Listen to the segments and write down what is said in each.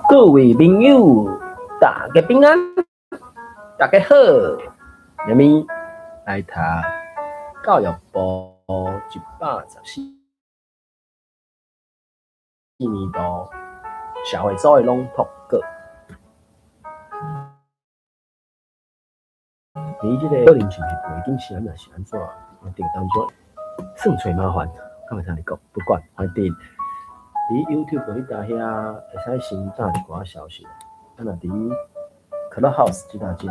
各位朋友，大家平安，大家好。啥物來讀教育部114年度社會組的朗讀稿。你這個可能是毋是背景聲抑是按怎？反正當中算揣麻煩，敢會通你講？不管，反正佇 YouTube 彼搭遐會使先打一寡消息。啊，若佇 Clubhouse 這搭遮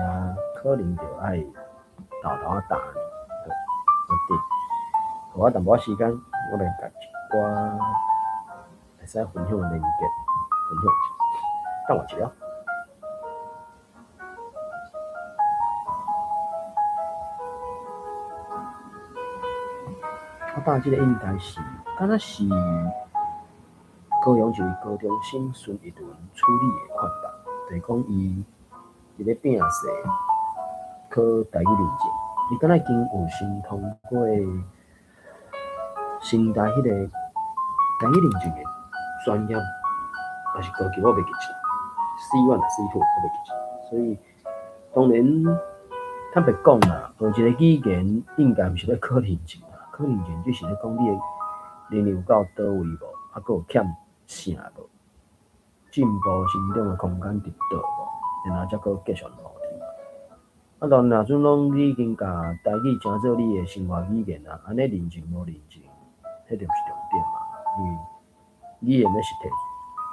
可能就愛沓沓仔打。反正，予我淡薄仔時間，我來共一寡會使分享的連結分享一下。等我一下。我搭這個應該是，敢若是高雄一位高中生孫一倫處理的款吧？就是講伊佇咧摒細考台語認證，伊敢若已經有先通過成大彼個台語認證的專業，抑是高級我袂記得，C1 抑 C2 我袂記得。所以當然坦白講啦，學一個語言應該毋是咧考認證啦，考認證只是咧講你的能力有夠到位無，啊，閣有欠啥無，進步成長的空間佇佗無，然後才閣繼續努力。啊，當若陣攏你已經共台語成做你的生活語言啊，按呢認證無認證，彼就毋是重點嘛。因為語言欲是提，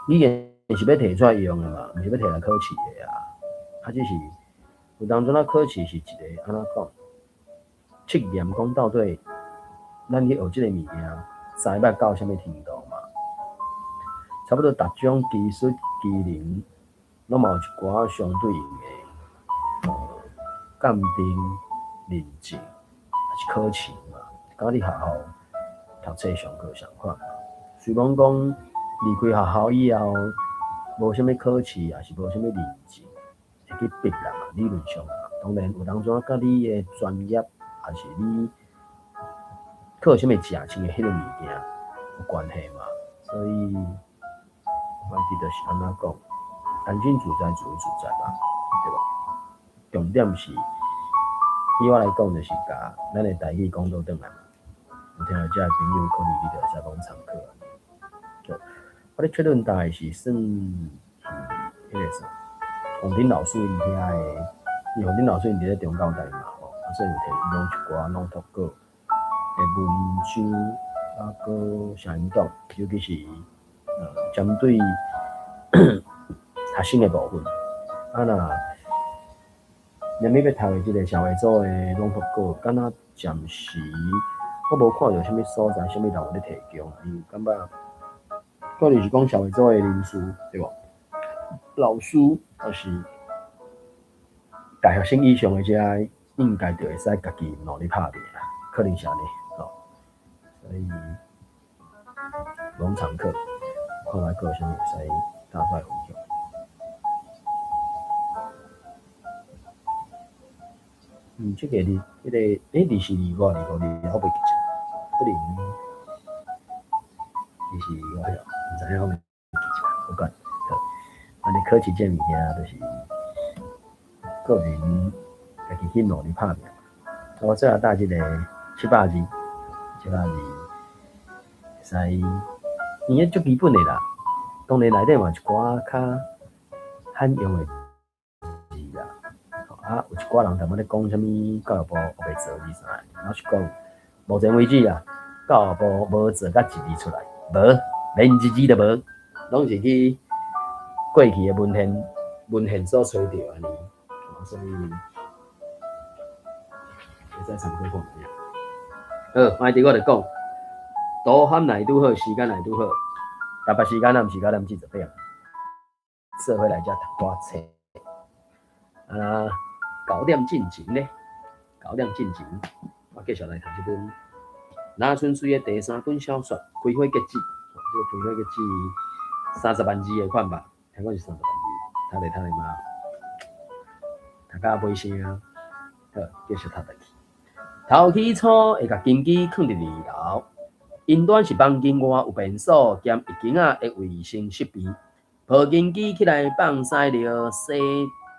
語言是欲提出來用的嘛，毋是欲提來考試的啊。啊，只是有當陣仔考試是一個按怎講，測驗講到底咱去學這個物件，知捌到啥物程度嘛？差不多逐種技術技能，攏嘛有一寡相對應的鑑定、認證，抑是考試嘛。佮你學校讀冊上課仝款嘛。雖罔講離開學校以後，無啥物考試，抑是無啥物認證，會去逼人嘛。理論上啊，當然有當陣佮你的專業，抑是你靠啥物食穿的彼個物件有關係嘛。所以，我記得是按怎講，安心自在，自由自在吧，對無？重點是，以我來講，就是共咱的台語講倒轉來嘛。有聽著遮的朋友，可能你就會使攏參考。好，我咧確認大概是算，彼個啥，洪丁老師𪜶遐的，因為洪丁老師𪜶佇咧中教大嘛吼，啊，所以有提供一寡朗讀稿的文章，啊，閣聲音檔，尤其是針對學生的部分。啊，若連欲讀的這個社會組的朗讀稿，敢若暫時我無看著啥物所在，啥物人有咧提供，因為感覺可能是講社會組的人士，對無？老師，抑是大學生以上的這應該就會使家己努力拍拼啦，可能是按呢吼。所以攏參考，看覓閣有啥物會使搭出來分享。這個日，彼個，欸，22、25、25日，我袂記得，可能22、25，毋知影我袂記得，不管，好，按呢考試這物件，就是個人家己去努力拍拼。我最後搭這個七百字，七百字會使，伊彼足基本的啦。當然內底嘛有一寡較罕用的字啦。啊，有一寡人踮咧講啥物教育部烏白做字啥的，老實講，目前為止啊，教育部無做甲一字出來，無，連一字都無，攏是去過去的文獻文獻所揣著按呢，所以會使參考看覓啊。好，反正我就講，圖函來拄好，時間來拄好，台北時間仔毋是9點40，做伙來遮讀寡冊。啊，9點進前咧，九點進前，我繼續來讀這本林春水的第三本小說《開花結籽》。這個《開花結籽》30萬字的款吧，聽講是三十萬字，讀咧讀咧嘛，讀甲尾聲，好，繼續讀落去。頭起初會共根基囥佇二樓， 𪜶端是房間外有便所兼浴巾仔的衛生設備，抱金枝起來放屎尿洗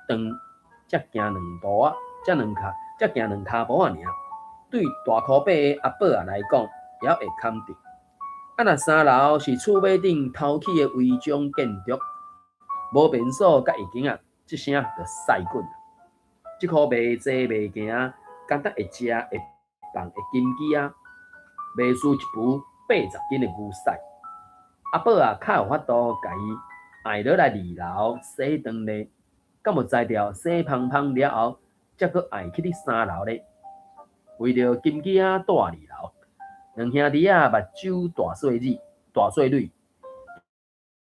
頓，才行兩步仔，才兩跤，才行兩跤步仔爾。對大箍八的阿寶仔來講，猶會堪得。啊，若三樓是厝尾頂偷起的違章建築，無便所佮浴巾仔，這聲就屎滾。這箍袂坐袂行，干焦會食會放的金枝仔，袂輸一櫥80斤的牛屎。阿寶仔較有法度共伊愛落來二樓洗頓咧，敢有才調洗芳芳了後，才閣愛去佇三樓咧。為著金枝仔蹛二樓，兩兄弟仔目睭大細蕊，大細蕊，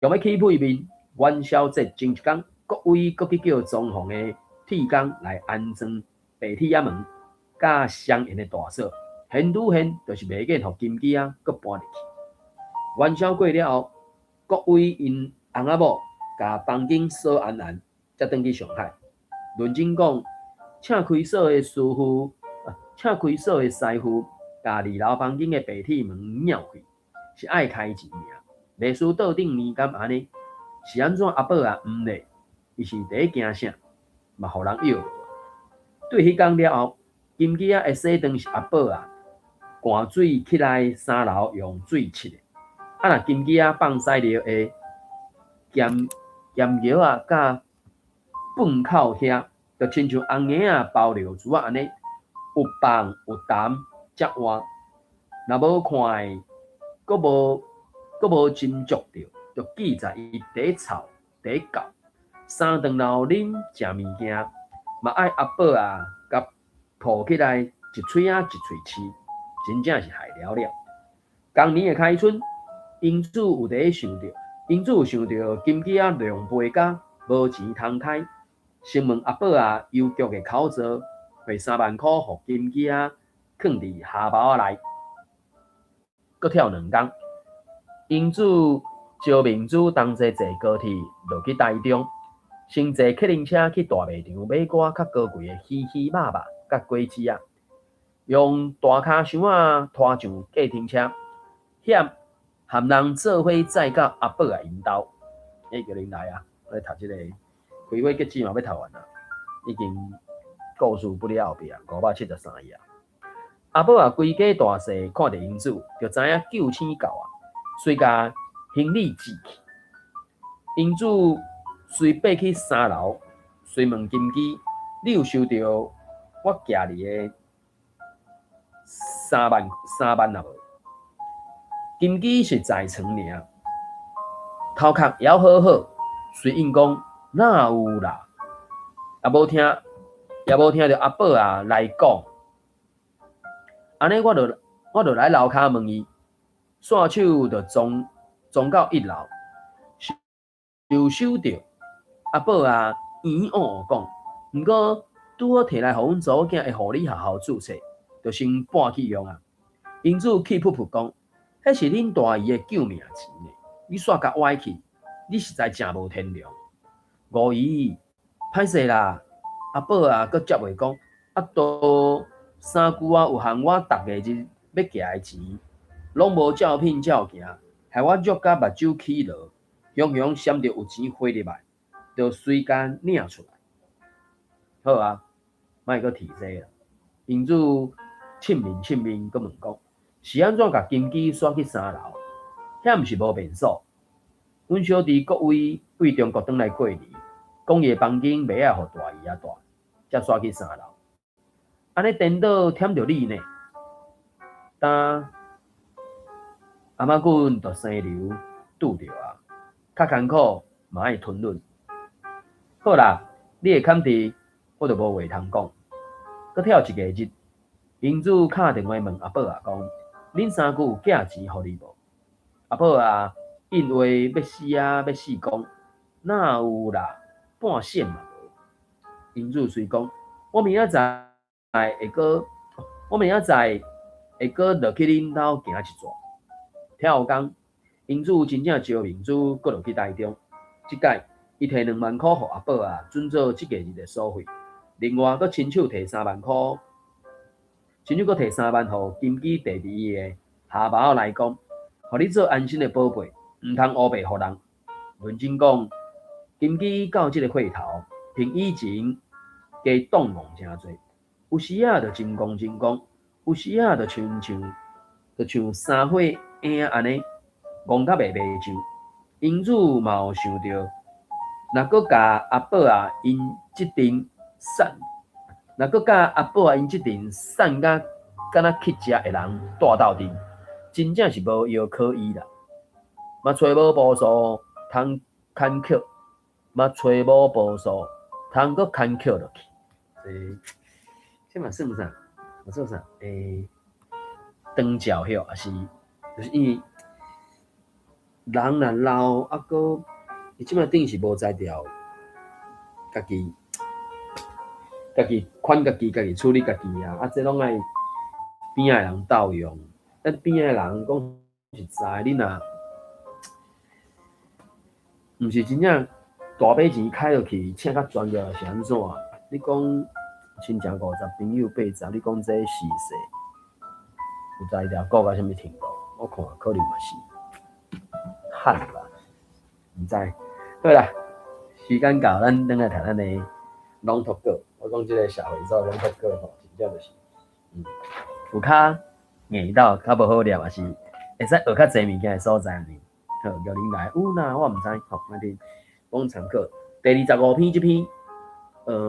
強欲起屁面。元宵節前一工，國威閣去叫裝潢的鐵工來安裝白鐵仔門，佮相應的大鎖，現拄現就是袂見予金枝仔閣搬入去。元宵過了後，國威𪜶翁仔某共房間鎖嚴嚴，才轉去上海。論真講，請開鎖的師傅，請開鎖的師傅，共二樓房間的白鐵門撬開，是愛開錢爾。袂輸桌頂年敢按呢？是按怎阿寶仔毋咧？伊是佇咧驚啥？嘛予人約無？對彼工了後，金枝仔的洗頓是阿寶仔灌水起來三樓用水拭的。啊，若金枝仔放屎尿的鹹鹹蟯仔佮糞口遐，就親像紅嬰仔包尿珠仔按呢，有放有澹才換。若無看的，閣無斟酌著，就記在伊佇臭佇教。三頓樓啉食物件，嘛愛阿寶仔共抱起來一喙仔一喙飼，真正是害了了。工年的開春，英子有佇咧想著，英子有想著金枝仔浪費甲無錢通開，先問阿寶仔郵局的口座，匯3萬箍予金枝仔囥佇荷包仔內。閣跳兩工，英子招明珠同齊坐高鐵落去台中，先坐客運車去大賣場買寡較高貴的魚魚肉肉佮果子仔，用大跤箱仔拖上計程車，險含人做伙載到阿寶仔𪜶兜。欸，叫恁來啊！我咧讀這個開花結籽嘛，欲讀完啊，已經故事不了後壁573頁。阿寶仔規家大細看著英子，就知影救星到啊，遂共行禮致去。英子隨爬去三樓，隨問金枝：你有收著我寄你的三萬三萬啊無？金枝是在床爾，頭殼猶好好，隨應講哪有啦？也無聽著阿寶仔來講，按呢我就來樓跤問伊，紲手就撞撞到一樓，有收著阿寶仔嚶嚶講，毋過拄好提來予阮查某囝會予你學校註冊，就先搬去用啊。英子氣噗噗講，彼是恁大姨的救命錢呢，你煞共歪去，你實在誠無天良。五姨，歹勢啦，阿寶仔閣接話講，啊都三姑仔有項我逐個日欲寄的錢，攏無照片照行，害我足甲目睭起落，雄雄閃著有錢匯入來，就隨共領出來。好啊，莫閣提這個啦。英子凊面凊面閣問講，是按怎共金枝徙去三樓？遐毋是無便所？阮小弟國威對中國轉來過年，講伊的房間袂愛予大姨仔蹛，才徙去三樓。按呢顛倒忝著你呢？當阿媽阮就生瘤拄著啊，較艱苦嘛愛吞忍。好啦，你會堪佇，我就無話通講。閣跳一個日，英子敲電話問阿寶仔講：恁三姑有寄錢予你無？阿寶仔應話欲死啊欲死講，哪有啦，半仙嘛無。英子隨講：我明仔載會閣，我明仔載會閣落去恁兜行一逝。跳工，英子真正招明珠閣落去台中。這擺伊提2萬箍予阿寶仔，準做這個日的所費。另外，閣親手提3萬箍，親手閣提三萬予金枝提佇伊的荷下巴仔來講，予你做安心的寶貝，毋通烏白予人。認真講，根基到這个歲頭，比以前加動戇誠濟。有時仔就真戇真戇，有時仔就親像就像三歲嬰按呢，戇甲袂袂像。英子嘛有想著，若閣共阿寶仔𪜶這陣散，若閣佮阿寶仔𪜶這陣散甲敢若乞食的人蹛鬥陣，真正是無藥可醫啦。嘛揣無步數通牽強，嘛揣無步數通閣牽強落去。這嘛算啥？嘛算啥？長照許，抑是就是因為人若老，啊閣伊這擺等於是無才調，家己家己款家己，家己處理家己啊！啊，這攏愛邊仔的人鬥用，啊邊仔的人講實在，你若毋是真正大筆錢開落去，請較專業是按怎？你講親情50，朋友80，你講這時勢有才調顧到啥物程度？我看可能嘛是罕吧，毋知。好啦，時間到，咱轉來讀咱的朗讀稿。我講這个社會組朗讀稿吼，真正就是，有較硬到較無好念，抑是會使學較濟物件的所在呢。好，叫恁來，有啦，我毋知，吼，反正講參考。第25篇這篇，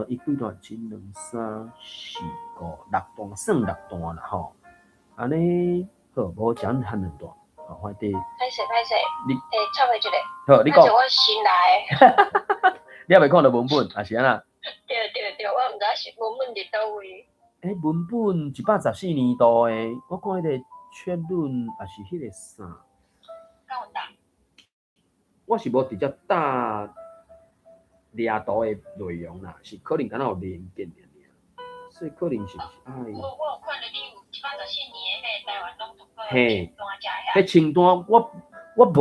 伊幾段？一、兩、三、四、五、六段，算六段啦吼。按呢好，無講遐兩段，吼，反正。歹勢歹勢，你插話一下。好，你講。我新來的。你猶未看著文本，抑是按怎？對對對，我毋知是文本佇佗位。文本114年度的，我看彼个勸論，抑是彼个啥？敢有答？我是無直接打掠圖的內容啦，是可能敢若有連結爾爾，所以可能是毋是愛。我有看著你有114年的彼个台灣朗讀稿清單遮彼清單，我袂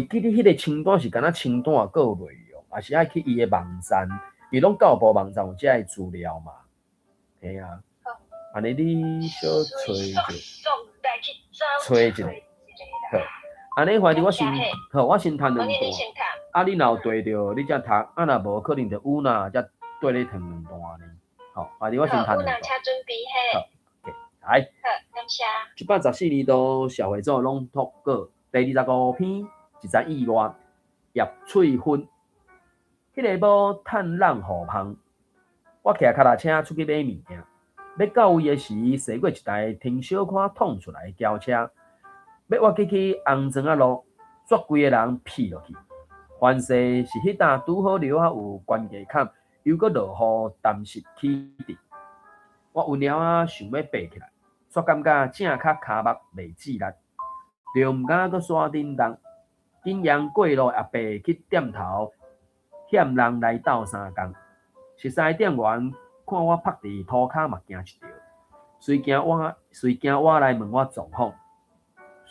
記得彼个清單是敢若清單閣有內容，抑是愛去伊的網站，伊攏教育部網站有遮个資料嘛？嘿啊，按呢你小揣者，揣一下，好。按呢反正我先，好，我先讀兩段。啊，你若有對著，你才讀；啊，若無可能就有哪才綴咧讀兩段呢。好，反正我先讀兩段。請準備嘿。好，來。好，感謝。114年度社會組朗讀稿第25篇，一則意外，葉翠芬。彼个某趁人予芳，我騎跤踏車出去買物件，欲到位的時，駛過一台停小可挵出來的轎車。欲我過去紅磚仔路，煞規个人劈落去。凡勢是彼搭拄好樓仔有懸崖坎，又閣落雨澹濕起滴。我暈了仔想欲爬起來，煞感覺正跤跤目袂志力，著毋敢閣煞振動。緊讓過路的阿伯去店頭欠人來鬥相共。熟似店員看我曝佇塗跤嘛驚一跳，隨行倚來問我狀況。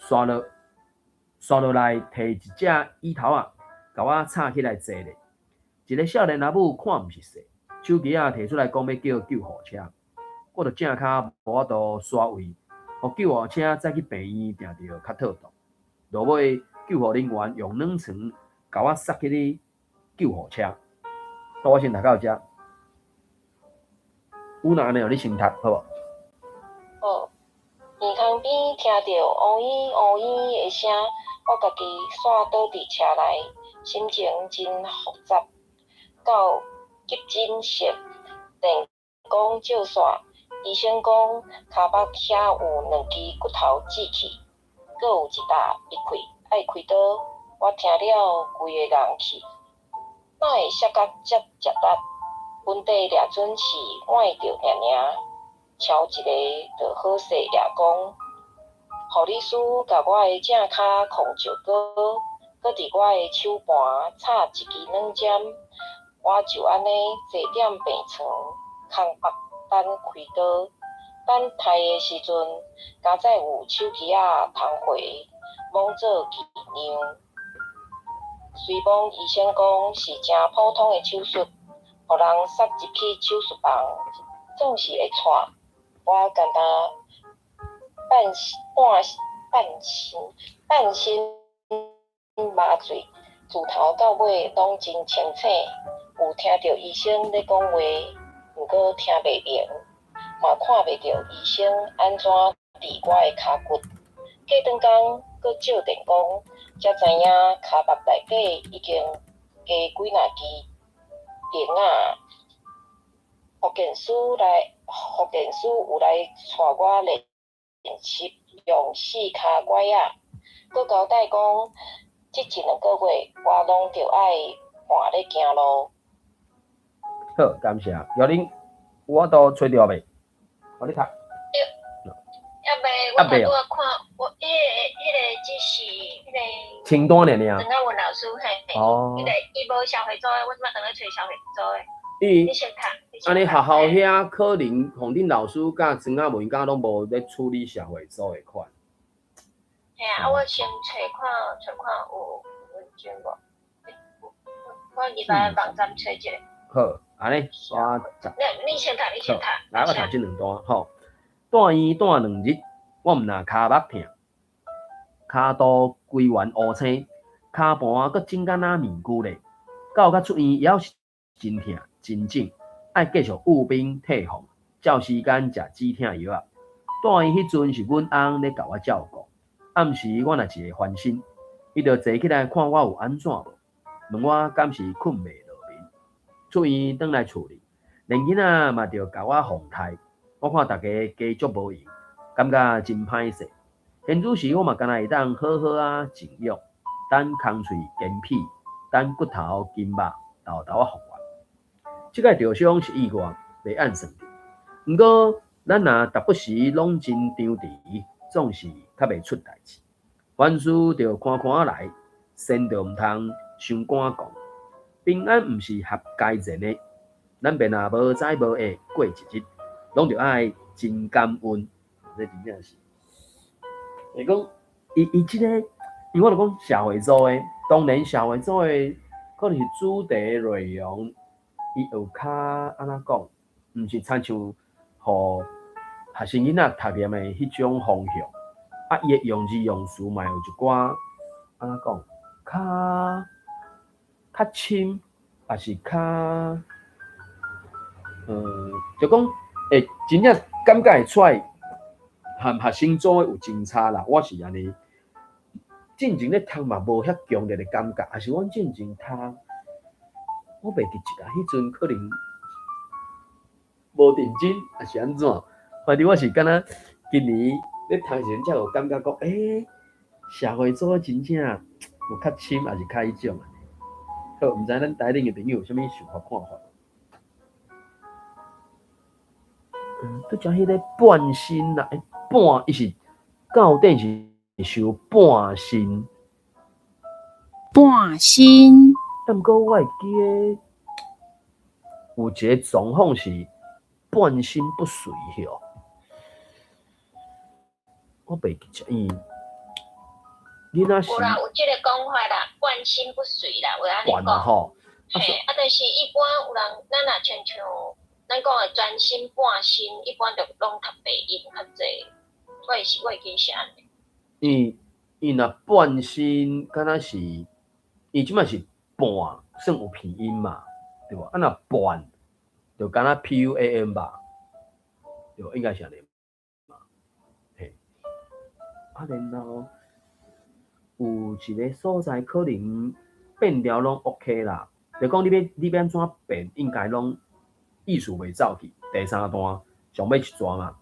煞落來，提一隻椅頭仔，共我插起來坐咧。一个少年阿母看毋熟似，手機仔提出來講欲叫救護車，我就正跤無法度徙位，予救護車載去病院，定著較妥當。落尾救護人員用軟床共我塞去咧救護車。好，我先讀到遮。有哪按呢，你先讀好無？好。耳空邊聽著烏咿烏咿的聲，我家己煞倒佇車內，心情真複雜。到急診室，電光照煞，醫生講跤目遐有兩支骨頭折去，閣有一搭鼻氣，愛開刀。我聽了規个愣去，哪會摔甲遮食力？問題掠準是崴著爾爾，敲一个就好勢也講，護理師共我的正跤控石膏，閣佇我的手盤插一支軟針，我就按呢坐踮病床，空腹等開刀。等待的時陣，佳哉有手機仔通回，罔做伎倆。雖罔醫生講是誠普通的手術，予人塞入去手術房，總是會掣。我干焦半半半身麻醉，自頭到尾攏真清醒，有聽著醫生咧講話，毋過聽袂明，嘛看袂著醫生按怎治我的跤骨。過轉工閣照電光，才知影跤腹內底已經加幾若支釘仔。復健師有來帶我練習用四跤拐仔，閣交代講，這一兩個月我攏著愛半咧行路。好，感謝。姚玲，有法度揣著未？予你讀。猶未，我拄仔看，我彼個只是彼個清單爾爾。陳亞文老師嘿，哦。彼個伊無社會組的，我這擺當咧揣社會組的。伊你先讀。按呢學校遐可能，予恁老師佮曾亞文敢攏無咧處理社會組的款。嘿啊，啊我先揣看，揣看有文章無？我入來網站揣一下。好，按呢我讀。你先讀，你先讀。來，我讀這兩段吼。住院住2日，我毋但跤目疼，跤肚規原烏青，跤盤閣腫敢若面具咧。到甲出院猶是真疼真腫，愛繼續捂冰退房，照時間食止疼藥仔。住院彼陣是阮翁咧共我照顧，暗時我若一个翻身，伊就坐起來看我有按怎無，問我敢是睏袂落眠。出院轉來厝裡，連囡仔嘛著共我奉刣。我看逐家加足無閒，感覺真歹勢。現此時我嘛敢若會當好好仔靜養，等空喙乾皮，等骨頭筋肉沓沓仔復原。這擺著傷是意外，袂按算著。毋過咱若逐不時攏真張弛，總是較袂出代誌。凡事著寬寬仔來，善著毋通傷趕狂。平安毋是合該然的，咱便若無知無會過一日，攏著愛真感恩。這真正是，會講伊伊這個，因為我著講社會組的，當然社會組的可能是主題內容，伊有較按怎講，毋是親像予學生囡仔讀念的彼種方向，啊，伊的用字用詞嘛有一寡按怎講，較較深，抑是較，就講會真正感覺會出來，和學生組的有真差啦。我是按呢，進前咧讀嘛無遐強烈的感覺，抑是阮進前讀，我袂記得啊，彼陣可能無認真，抑是按怎？反正我是敢若今年咧讀時陣才有感覺講，社會組真正有較深，抑是較彼種按呢。好，毋知咱台頂的朋友有啥物想法看法？拄才彼個半身啦，半伊是到底是收半身？半身。但毋過我會記得有一個狀況是半身不遂吼，我袂記得伊囡仔時。有啦，有這個講法啦，半身不遂啦，有按呢講。吼。嘿，啊，但是一般有人，咱若親像咱講的全身半身，一般就攏讀白音較濟。我會記是按呢。伊伊若半身，敢若是伊這擺是半，算有鼻音嘛，對無？啊若半，就敢若 PUAM 吧，對無？應該是按呢嘛。嘿，啊，然後有一個所在可能變調攏 OK 啦，就講你欲按怎變，應該攏意思袂走去。第三段上尾一段嘛，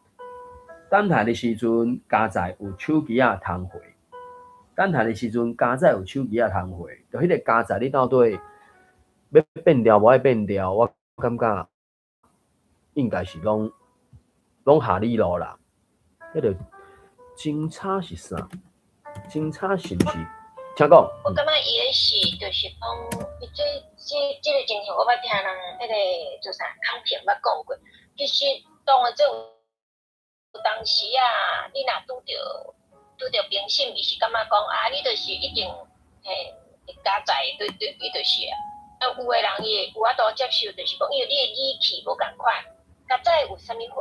等待的時陣，加載有手機仔通回。等待的時陣，加載有手機仔通回。就彼個加載，你到底欲變調無愛變調？我感覺應該是攏攏合理咯啦。彼個偵查是啥？偵查是毋是？請講。我感覺伊的是，就是講，伊這個情形，我捌聽人彼個做啥康平捌講過。其實當然這有當時啊，你若拄著評審，伊是感覺講啊，你就是一定嘿加載，對對，伊就是啊。啊，有的人伊會有法度接受，就是講，因為你的語氣無仝款。較早有啥物貨？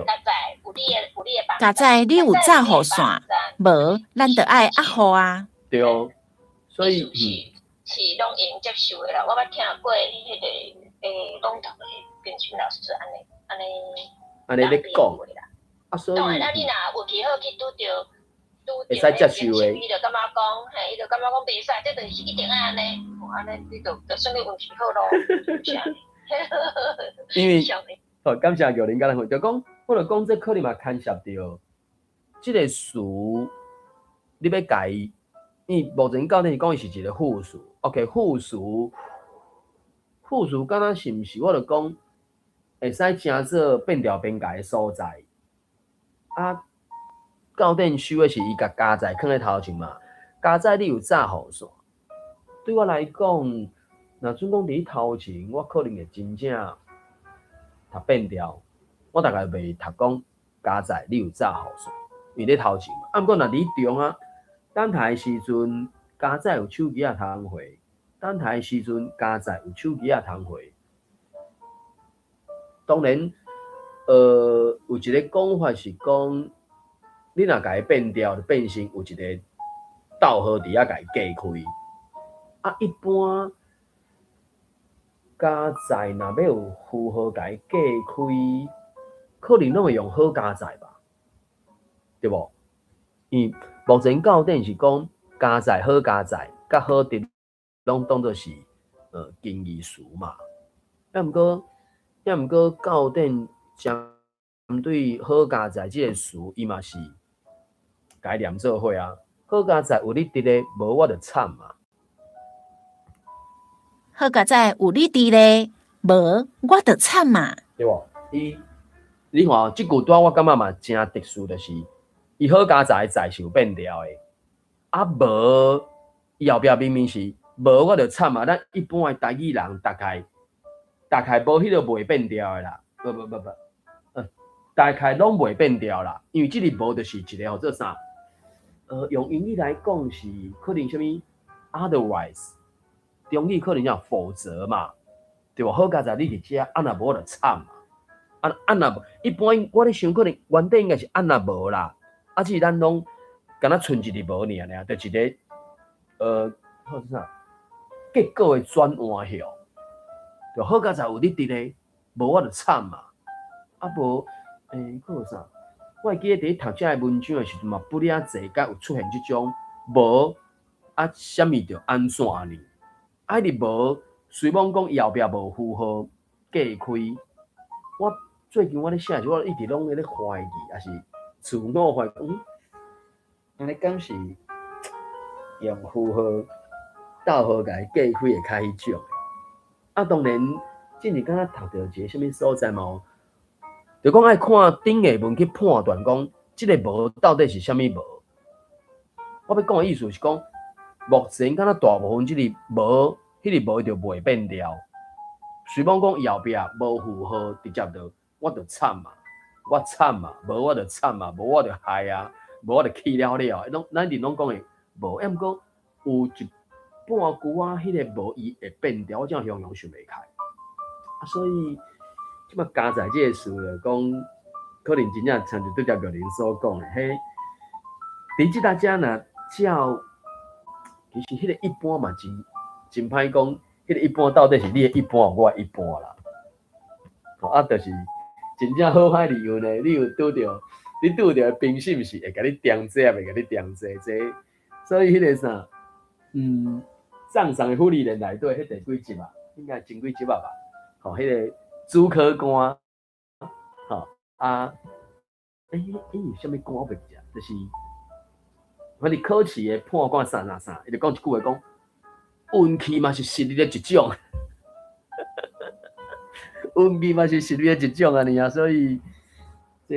較早有你的網較早你有紮雨傘無？咱著愛壓雨啊。對，所以是攏會用接受的啦。我捌聽過彼個攏同的評審老師按呢按呢按呢咧講啦。啊，所以當然啦，你若運氣好去拄著拄著會使接受的，伊就感覺講，嘿，伊就感覺講袂使，這就是一定愛按呢，按呢你就就算你運氣好咯，是按呢。因為好，感謝玉玲佮咱分享，就講我就講這可能嘛牽涉著這個詞，你欲共伊，因為目前到底是講伊是一個副詞，OK，副詞，副詞敢若是毋是？我就講會使成做變調邊界的所在。啊，到頂收的是伊共家載囥咧頭前嘛？佳哉你有紮雨傘？對我來講，若準講佇你頭前，我可能會真正讀變調。我大概袂讀講佳哉你有紮雨傘，因為咧頭前嘛。啊，毋過若佇中啊，等待的時陣，佳哉有手機仔通回；等待的時陣，佳哉有手機仔通回。當然，有一個講法是講，你若共伊變調，就變成有一個逗號佇遐共伊隔開。啊，一般佳哉若欲有符號共伊隔開，可能攏會用好佳哉吧，對無？因為目前到底是講佳哉好佳哉，佮好佇攏當做是近義詞嘛。抑毋過到底針對好佳哉這個詞，伊嘛是共伊連做伙啊。好佳哉有你佇咧，無我就慘嘛。好佳哉有你佇咧，無我就慘嘛。對無？伊，你看這句段我感覺嘛誠特殊，就是伊好佳哉的哉是有變調的，啊無，伊後壁明明是無我就慘嘛。咱一般的台語人大概無彼個袂變調的啦，不不不不，大概攏袂變調啦，因為這個無就是一個號做啥？用英語來講是可能啥物 otherwise，中語可能叫否則嘛，對無？好佳哉你佇遮，啊若無我就慘嘛。啊啊若無，一般我咧想可能原底應該是啊若無啦，啊只是咱攏敢若賰一個無爾爾，就一個號做啥？結果的轉換吼，就好佳哉有你佇咧，無我就慘嘛。啊無，閣有啥？我會記得佇咧讀這个文章的時陣嘛，不爾濟甲有出現這種無啊，啥物就按怎呢？啊，彼個無，雖罔講伊後壁無符號隔開。我最近我咧寫時，我一直攏咧懷疑，抑是自我懷疑，按呢敢是用符號逗號共伊隔開會較彼種？啊，當然，之前敢若讀著一個啥物所在嘛，就講愛看頂下文去判斷講，這个無到底是啥物無。我欲講的意思是講，目前敢若大部分這個無，彼个無就袂變調。雖罔講伊後壁無符號直接就我就慘嘛，我慘嘛，無我就慘嘛，無我就害啊，無我就氣了了。攏咱一直攏講的無，抑毋過有一半句仔，彼个無伊會變調，我這樣形容想袂開。啊，所以這擺佳哉這個詞就講，可能真正親像拄才玉玲所講的，彼佇這搭遮若照，其實彼个一般嘛真真歹講，彼个一般到底是你的一般，抑我的一般啦。哦，啊，就是真正好歹利用呢，你有拄著，你拄著的評審是會共你點這，抑袂共你點這，這，所以彼个啥，葬送的芙莉蓮內底彼第幾集啊？應該前幾集啊吧？吼，彼个主考官，吼啊，伊有啥物官我袂記啊，就是反正考試的判官啥啥啥，伊就講一句話講，運氣嘛是實力的一種，運氣嘛是實力的一種按呢啊，所以這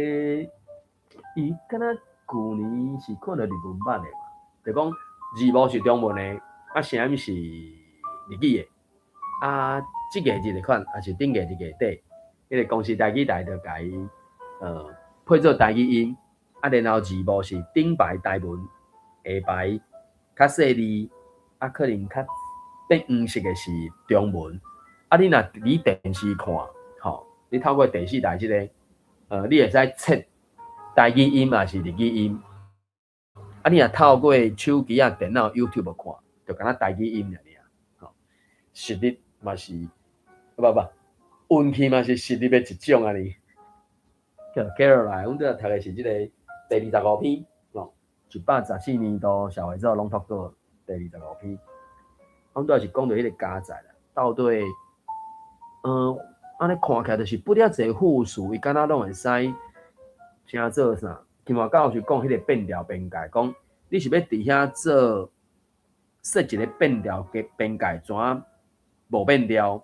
伊敢若舊年是看著日文版的嘛，就講字幕是中文的，啊聲音是日語的，啊，這個日的款，抑是頂個日月底，彼個公視台語台就共伊配做台語音，啊，然後字幕是頂排台文，下排較細膩，啊，可能較變黃色的是中文。啊，你若佇電視看，吼，你透過第四台這个，你會使切台語音抑是日語音。啊，你若透過手機仔、電腦、YouTube 看，就敢若台語音爾爾。吼，實力嘛是，不不，運氣嘛是實力的一種按呢。叫 Caroline，阮拄仔讀的是這個第25篇，吼，114年度社會組朗讀稿第二十五篇。阮拄仔是講著彼个家宰啦，到底，按呢看起來就是不了濟副詞，伊敢若攏會使稱做啥？金華教授講彼个變調邊界，講你是欲佇遐做設一个變調嘅邊界，怎無變調，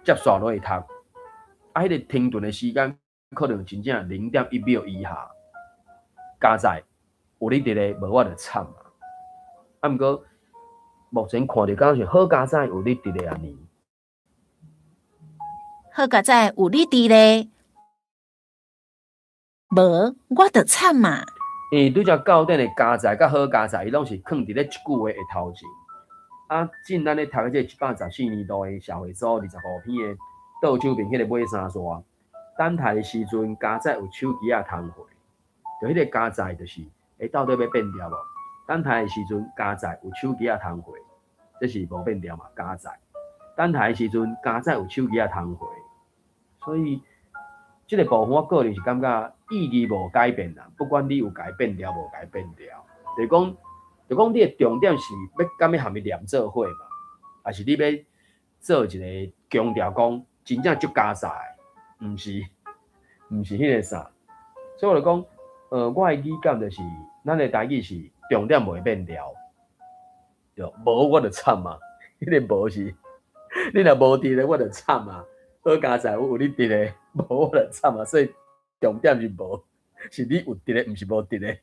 接續落去讀，啊，彼个停頓的時間可能真正0.1秒以下。加載有你佇咧，無我就慘啊！啊，毋過目前看著敢若是好佳哉有你佇咧按呢。好佳哉有你佇咧，無我就慘啊！因為拄才教典的佳哉佮好佳哉，伊攏是囥佇咧一句話的頭前。啊，進咱咧讀的這114年度的社會組25篇的倒手邊彼个尾三煞，等待的時陣，佳哉有手機仔通回，就彼个佳哉就是，到底欲變調無？等待的時陣，佳哉有手機仔通回，這是無變調嘛？佳哉，等待的時陣，佳哉有手機仔通回，所以這個部分我個人是感覺意義無改變啦，不管你有共伊變調無共伊變調，就是講你的重點是欲敢欲含伊連做伙嘛，抑是你欲做一个強調講真正足佳哉，毋是彼个啥？所以我就講，我的語感就是，咱的台語是重點袂變調，對，無我就慘啊！彼个無是，你若無佇咧，我就慘啊！好佳哉有你佇咧，無我就慘啊！所以重點是無，是你有佇咧，毋是無佇咧。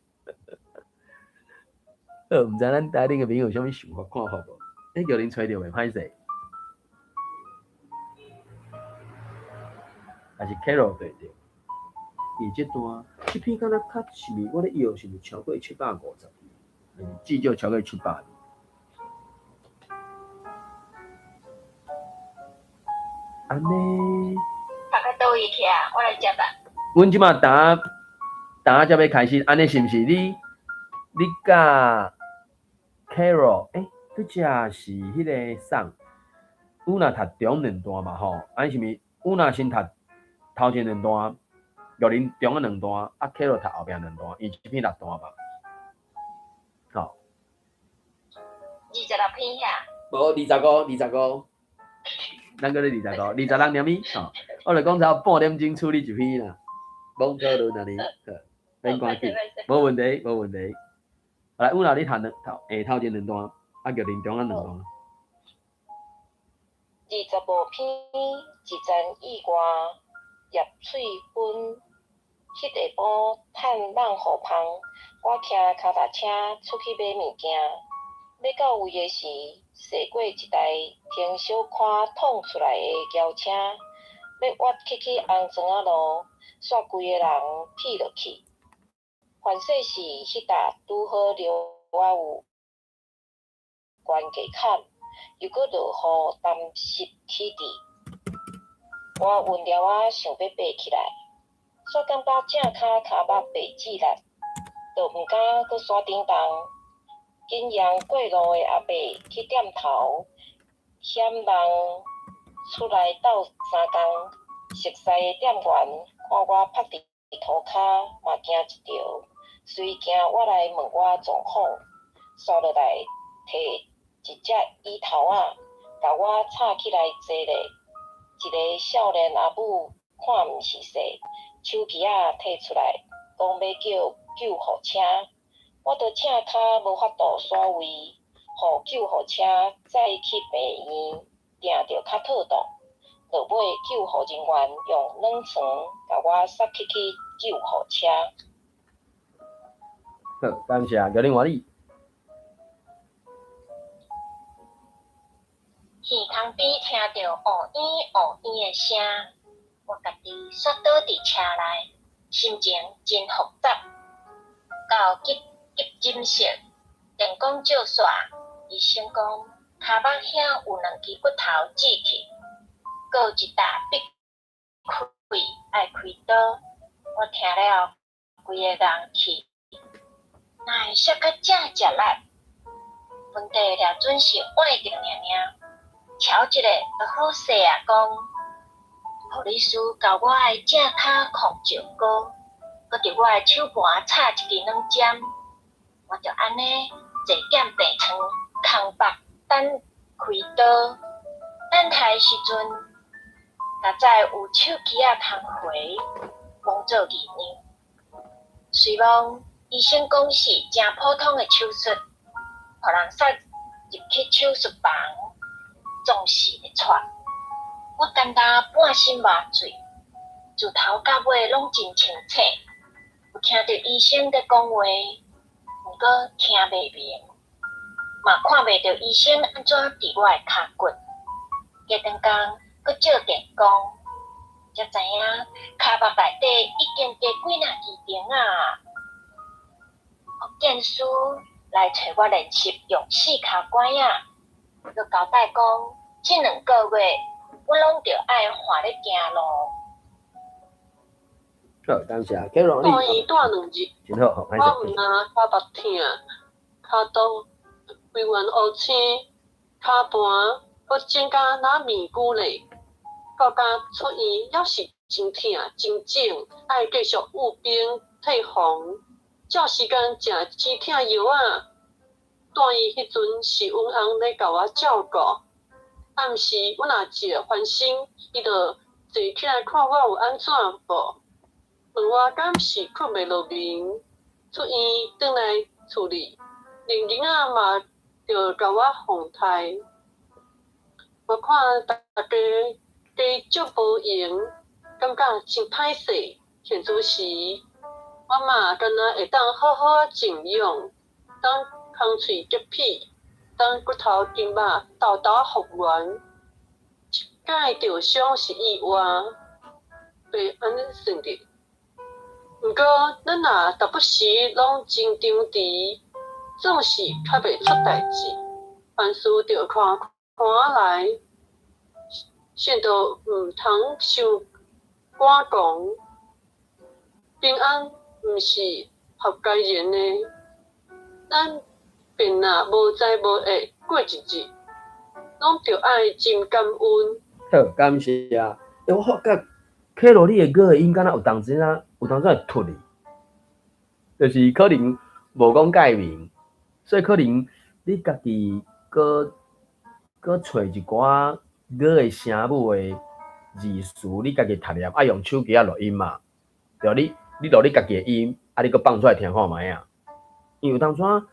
好，毋知咱台頂的朋友有啥物想法看法無？叫恁揣著袂歹勢，抑是 Carol 對著？伊這段這篇敢若較是毋是？我咧臆是毋是超過750字？至少超過700字。按呢？讀到佗位去啊？我來接啊。阮這馬打打才欲開始，按呢是毋是你？你佮 Carol，拄才是彼个啥？有若讀中兩段嘛吼？按呢是毋是？有若先讀頭前兩段，玉林中仔兩段，啊 Carol 讀後壁兩段，伊這篇六段嘛。吼。26篇遐。無25，25。咱閣咧25，26爾咪？吼，我就講差半點鐘處理一篇啦，罔討論按呢，好，免趕緊，無問題，無問題。來，有若你讀兩頭，頭前兩段，啊，玉林中仔兩段。25篇，一陣意外，葉翠芬，彼下晡趁放雨芳，我騎跤踏車出去買物件，欲到位的時，駛過一台停小可挵出來的轎車，欲越起去紅磚仔路，煞規个人鐵落去。凡勢是彼搭拄好樓仔有懸架坎，又閣落雨澹濕起滯，我暈了仔想欲爬起來，煞感覺正跤跤目白舌力，就毋敢閣煞振動。緊讓過路的阿伯去點頭，嫌人出來鬥相共，熟似的店員看我曝佇塗跤，嘛驚一著，隨行我來問我狀況，煞落來提一隻椅頭仔，共我插起來坐咧。一个少年阿母看毋是勢，手機仔提出來，講欲叫救護車。我著正跤無法度徙位，予救護車載去病院，定著較妥當。落尾救護人員用軟床共我塞去救護車。好，感謝，叫恁歡喜。耳空邊聽著喔咿喔咿的聲，我家己煞倒佇車內，心情真複雜。到急急診室，電光照煞，醫生講跤目遐有兩支骨頭折去，閣有一搭筆開，愛開刀。我聽了，規个愣去，哪會摔甲遮食力？問題掠準是崴著爾爾，瞧一下就好勢啊！講護理師共我的正跤控石膏，閣佇我的手盤插一支軟針，我就按呢坐踮病床空腹等開刀。等待時陣，若再有手機仔通回，罔做異樣。雖罔醫生講是誠普通的手術，予人送入去手術房，總是會掣。我敢若半身麻醉，自頭到尾攏真清醒，有聽著醫生佇講話，毋過聽袂明，嘛看袂著醫生按怎治我的跤骨。隔轉工閣照電光，才知影跤目內底已經加幾若支釘仔。復健師來揣我練習用四跤拐仔，閣交代講，這2個月我攏著愛換咧行路。好，感謝 Carol 住院住2日，真好，我毋但跤目疼，跤肚規原烏青，跤盤閣腫甲若面龜咧，到今出院猶是真疼真腫，愛繼續捂冰退房，照時間食止疼藥仔。住院彼陣是阮翁咧共我照顧，暗時阮若一個翻身，伊就坐起來看我有按怎無，問我敢是睏袂落眠，出院轉來厝裡，連囡仔嘛著共我奉刣。我看大家加足無閒，感覺真歹勢。現此時，我嘛敢若會當好好仔靜養，等空喙結皮，等骨頭筋肉沓沓復原。這擺著傷是意外，袂按呢算的。毋過，咱若逐不時攏真張弛，總是較袂出代誌。凡事著看看仔來，先著毋通傷趕狂。平安毋是合家人的，咱便若無災無厄過一日，攏著愛真感恩。好，感謝啊！欸，我發覺 Carol 你的語的音敢若有當時啊，有當時會脫去，就是可能無講蓋明，所以可能你家己閣閣揣一寡語的聲母的字詞，你家己讀念，愛用手機仔錄音嘛？對，你錄你家己的音，啊，你閣放出來聽看覓仔。因為有當陣，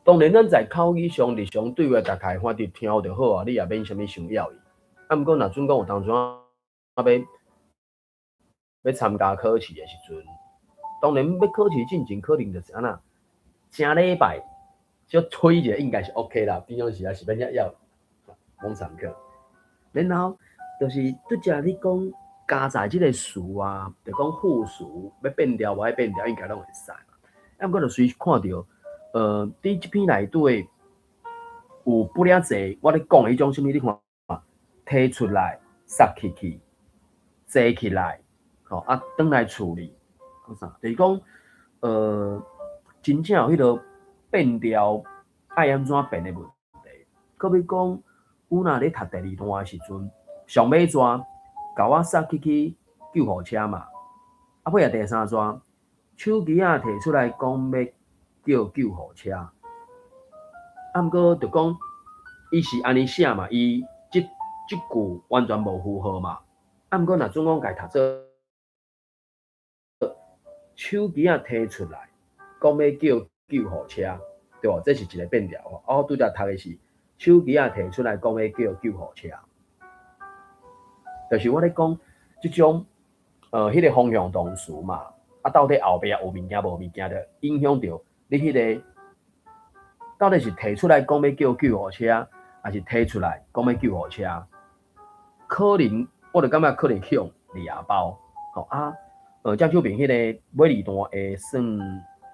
當然咱在口語上日常對話，大概反正聽就好啊，你也免啥物傷要伊。啊，毋過若準講有當陣啊，欲參加考試的時陣，當然欲考試進前可能就是按怎，正禮拜小吹一下應該是 OK 啦，平常時也是免遐要，罔參考。然後就是拄才你講加載這個詞啊，就講副詞欲變調無愛變調，應該攏會使嘛。啊，毋過就隨時看著，佇這篇內底有不了濟，我咧講的彼種啥物，你看，提出來，殺去去，坐起來，吼啊，轉來處理，講啥？就是講，真正有彼個變調愛按怎變的問題。好比講，阮若咧讀第二段的時陣，上尾逝共我殺去去救護車嘛，啊尾仔第三逝，手機仔提出來講欲叫救護車，啊毋過就講伊是按呢寫嘛，伊這這句完全無符合嘛，啊毋過若準講共伊讀做手機仔提出來講欲叫救護車，對無？這是一個變調吼。啊，我拄才讀的是手機仔提出來講欲叫救護車，就是我咧講這種彼個方向動詞嘛，啊，到底後壁有物件無物件，就影響著你彼個到底是提出來講欲叫救護車，還是提出來講欲救護車？可能我就感覺可能去予掠包，吼啊，鄭秋萍彼個尾二段會算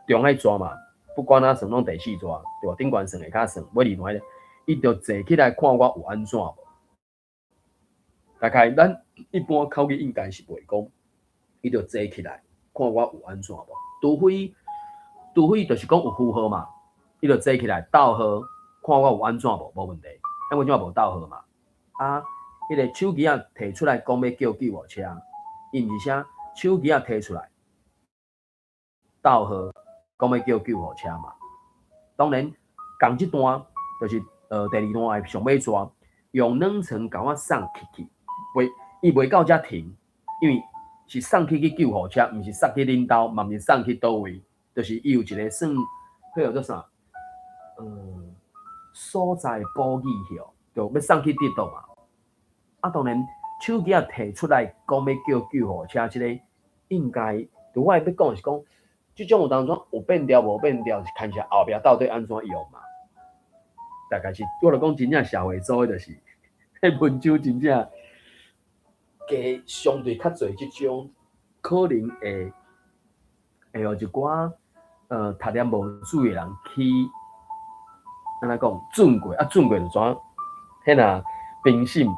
中彼逝嘛，不管怎算攏第四逝，對無？頂懸算會較算尾二段彼個，伊就坐起來看我有按怎無？大概咱一般口語應該是袂講，伊就坐起來看我有按怎無？除非就是講有符號嘛，伊就坐起來逗號，看我有按怎無？無問題，因為這無逗號嘛。啊，彼個手機仔提出來講欲叫救護車，伊毋是寫手機仔提出來逗號，講欲叫救護車嘛。當然，仝這段就是第二段的上尾段，用兩層共我送去去，袂伊袂到遮停，因為是送去去救護車，毋是送去恁兜，嘛毋是送去佗位，就是伊有一個算，彼個叫做啥？所在補語吼，就欲送去佗佗嘛。啊，當然手機仔提出來講欲叫救護車，這個應該，就我欲講的是講，這種有當陣有變調無變調，是牽涉後壁到底按怎用嘛？大概是，我著講真正社會組的就是，彼文章真正加相對較濟這種，可能會予一寡讀念無注意的人去，按怎講，轉過啊，轉過就怎？彼若評審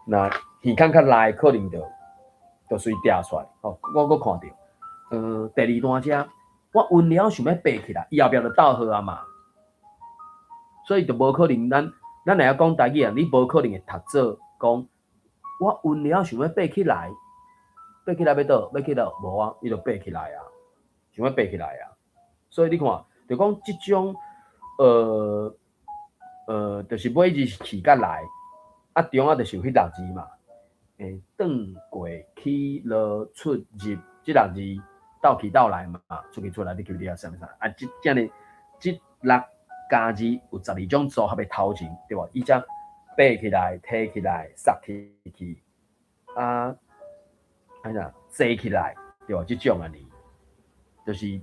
若耳孔較利，可能就隨調出來。吼，我閣看著，第二段遮，我溫了想欲爬起來，伊後壁就逗號啊嘛，所以就無可能咱會曉講台語啊，你無可能會讀做講，我溫了想欲爬起來，爬起來欲佗？欲去佗？無啊，伊就爬起來啊，想欲爬起來啊。所以你看，就講這種，就是尾字是去佮來，啊中仔就是有彼六字嘛，轉過起落出入這六字鬥去鬥來嘛，出去出來你去你啊啥物啥，啊這這呢，這六加字有12種組合的頭前，對無？伊才爬起來、提起來、捒起去，啊，按怎坐起來，對無？這種按呢，就是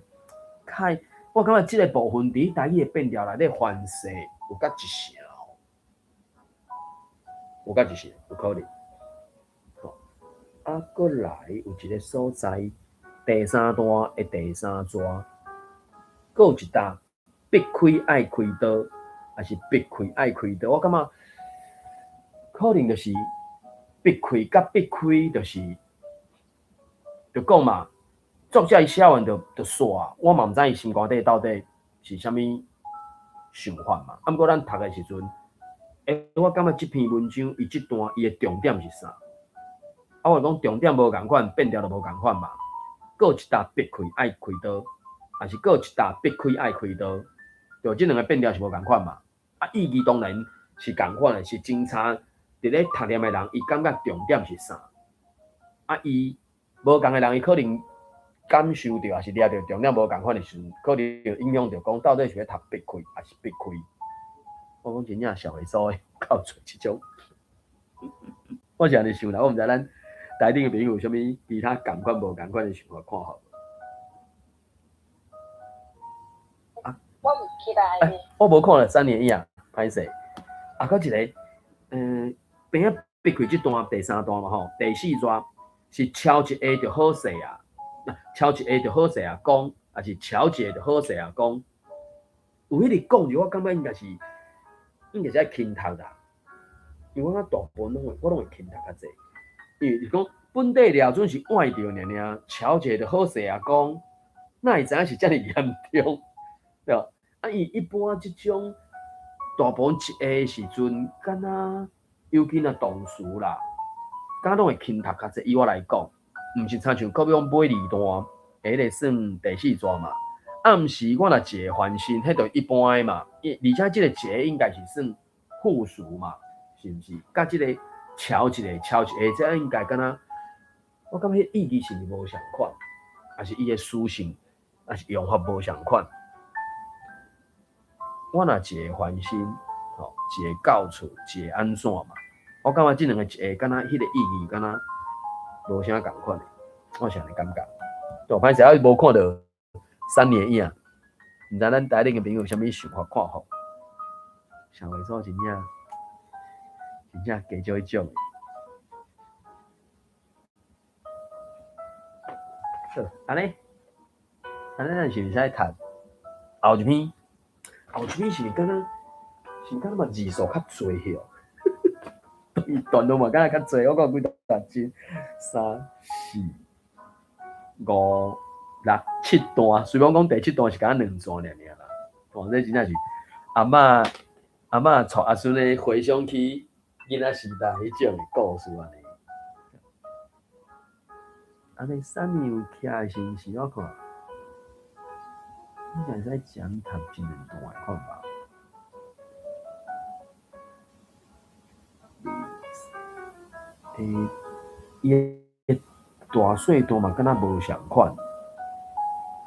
較，我感覺這個部分佇台語的變調內底凡勢有甲一成，有甲一成，有可能。吼，啊，閣來有一個所在，第三段的第三段，閣有一搭逼開愛開刀，抑是逼開愛開刀？我感覺可能就是逼開佮逼開，就是就講嘛，作者伊寫完就煞，我嘛毋知伊心肝底到底是啥物想法嘛。啊，毋過咱讀的時陣，我感覺這篇文章伊這段伊的重點是啥？啊，我講重點無仝款，變調就無仝款嘛。閣有一搭逼開愛開刀，抑是閣有一搭逼開愛開刀，對，這兩個變調是無仝款嘛。啊，意義當然是仝款的，是偵查佇咧讀念的人，伊感覺重點是啥？啊，伊無仝的人，伊可能感受著，抑是掠著重點無仝款的時陣，可能影響著講到底是欲讀逼開，抑是逼開。我講真正社會組的夠濟這種，我是按呢想啦，我毋知咱台頂的朋友有啥物其他仝款無仝款的想法看法。啊，我毋記得。欸，我無看著三年影，歹勢。啊，閣一個，邊仔逼開這段第三段嘛吼，第四段是敲一下就好勢啊，敲一下就好勢啊講，抑是敲一下就好勢啊講。有彼個講字，我感覺應該是愛輕讀啦，因為我感覺大部分攏會，我攏會輕讀較濟。因為是講本地掠準是換著爾爾，敲一下就好勢啊講，哪會知影是遮爾嚴重，對無？啊，伊一般這種大部分一下時陣，敢若尤其若動詞啦，敢若攏會輕讀較濟。以我來講，毋是親像閣欲講尾二段，彼個算第四段嘛。暗時我若一个翻身，彼就一般的嘛。而且這個一个應該是算副詞嘛，是毋是？佮這個敲一个敲一个，這應該敢若，我感覺彼意義是毋是無相款，抑是伊的屬性，抑是用法無相款。我若一个翻身，吼，一个到厝，一个按怎嘛？我感覺這兩个一个敢若彼個意義敢若無啥仝款的，我是按呢感覺。對，歹勢，我無看著三年影，毋知咱台頂的朋友有啥物想法看法？社會組真正真正加少彼種的。好，按呢，按呢，咱是毋是愛讀後一篇？後一篇是毋是敢若是敢若嘛字數較濟許？伊段落嘛，敢若較濟，我看幾段一、三、四、五、六、七段。雖然講第七段是敢若兩段爾爾啦，哦，這真正是阿嬤阿嬤帶阿孫咧回想起囡仔時代彼種的故事按呢。按呢，啥物有徛的是毋是？我看應該會使講讀一兩段的看無？欸，伊的大細段嘛，敢若無仝款。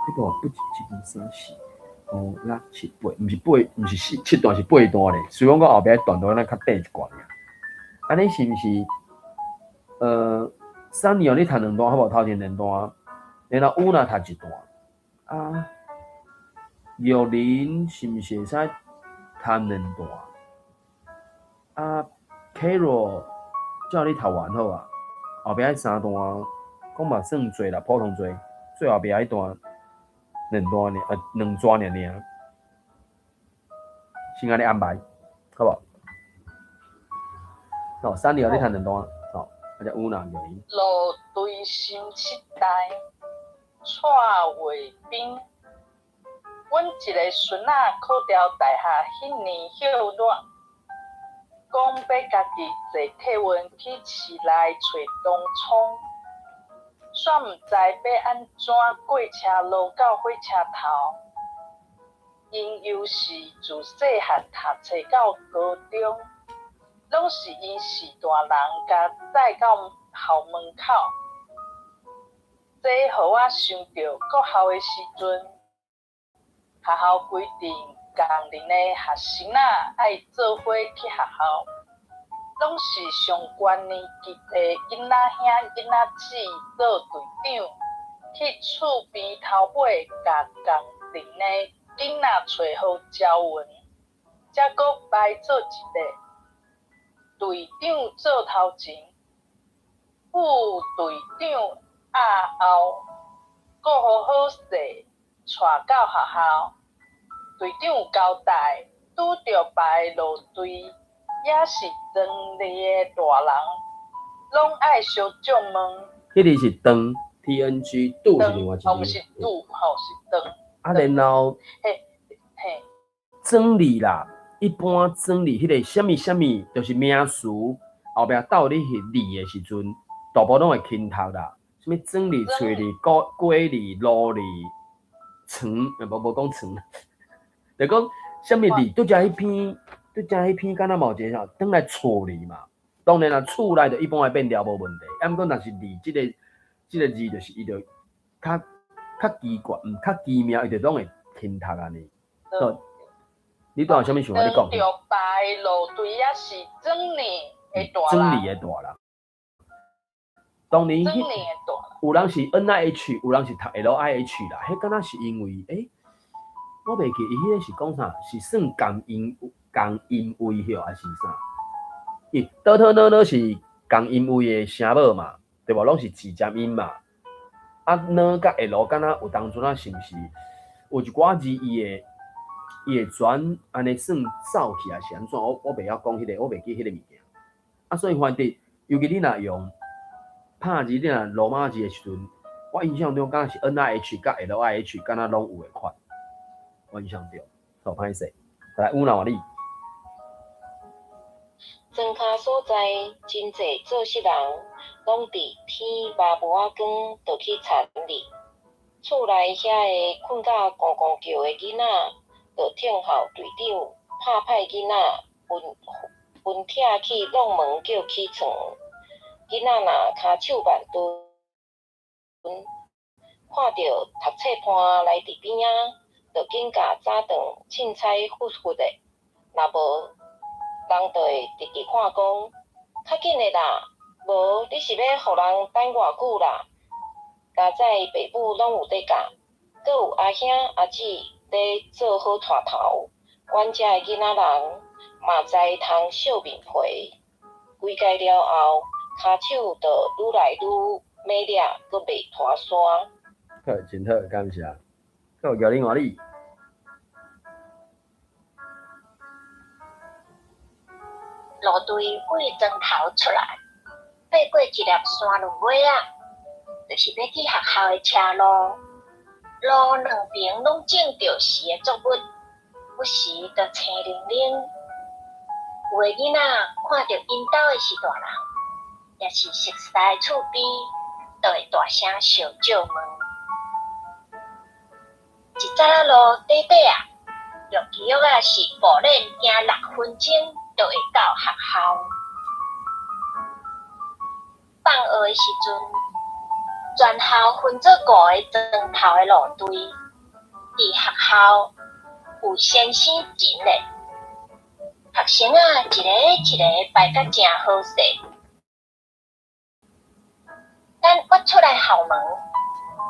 這個不止一、二、三、四、五、六、七、八，毋是八，毋是四七段，是八段咧。雖然講後壁段落敢若較短一寡爾。按呢是毋是？三年你讀兩段好無？頭前兩段，然後有若讀一段。啊，玉林是毋是會使讀兩段？啊，Carol 照你讀完好啊，後壁彼三段講嘛算濟啦，普通濟。最後壁彼段兩段爾，兩段爾爾，先按呢安排，好無？哦，三年你讀兩段，吼，啊，才有若玉林。路隊心七代，蔡衛兵。阮一个孙仔考著大學彼年歇熱，講欲家己坐客運去市內揣東涌，煞毋知欲按怎過車路到火車頭。𪜶又是自細漢讀冊到高中，攏是𪜶序大人共載到校門口。這予我想著國校的時陣，學校規定仝齡的學生仔愛做伙去學校，攏是上懸年級的囡仔兄囡仔姊做隊長，去厝邊頭尾共仝齡的囡仔揣好捷運，才閣排做一列，隊長做頭前，副隊長壓後，顧予好勢，帶到學校。隊長有交代，拄著別个路隊，抑是庄里的大人，攏愛相借問。彼个是當 T N G，拄是另外一個。哦，毋是拄，吼是當。啊，然後，嘿，嘿，庄字啦，一般庄字彼个啥物啥物，就是名詞後壁鬥你彼字的時陣，大部分攏會輕讀啦。啥物庄字、喙字、果果字、路字、床，無無講床，就講啥物字，拄才彼篇，拄才彼篇敢若嘛有一個啥，轉來厝字嘛。當然啦，厝內就一般會變調無問題，啊，毋過若是字這个這个字，就是伊就較較奇怪，毋較奇妙，伊就攏會輕讀按呢。你拄仔有啥物想法？你講。拄著別路隊抑是庄里的大人。庄里的大人。當年有人是 N I H，有人是讀 L I H 啦。彼敢若是因為，欸，我袂記伊彼個是講啥，是算仝音仝音位許還是啥？伊哆哆囉囉是仝音位的聲母嘛，對無？攏是字尖音嘛。啊，N 佮 L 敢若有當陣仔是毋是有一寡字伊會伊會轉按呢算走去，還是按怎？我我袂曉講彼個，我袂記彼個物件。啊，所以反正尤其你若用拍字，你若羅馬字的時陣，我印象中敢若是 N I H 佮 L I H 敢若攏有的款。我印象中，好歹勢。來，有哪你？莊跤所在真濟做事人，攏佇天麻無仔光就去田裡。厝內遐个睏甲咕咕叫的囡仔，就聽候隊長拍歹囡仔，溫溫疼去弄門叫起床。囡仔若跤手慢鈍，看著讀冊伴來佇邊仔，就緊共早頓凊彩糞糞的，若無，人就會直直看講，較緊的啦，無你是欲予人等偌久啦？家宰爸母攏有咧教，閣有阿兄阿姊咧做好帶頭，阮遮的囡仔人嘛知通惜面皮。幾擺了後，跤手就愈來愈猛掠，閣袂脫山。好，真好，感謝。好，叫你換你。路路隊對莊頭出來，爬過一粒山崙尾仔，就是欲去學校的車路。路兩爿攏種著時的作物，不時就青靈靈。有的囡仔看著𪜶兜的是大人，抑是熟似的厝邊，就會大聲相借問。一節仔路短短仔，落機仔是步練行6分鐘就會到學校。放學的時陣，全校分做五个莊頭的路隊，佇學校有先生陣列，學生仔一个一个排甲誠好勢。等躍出來校門，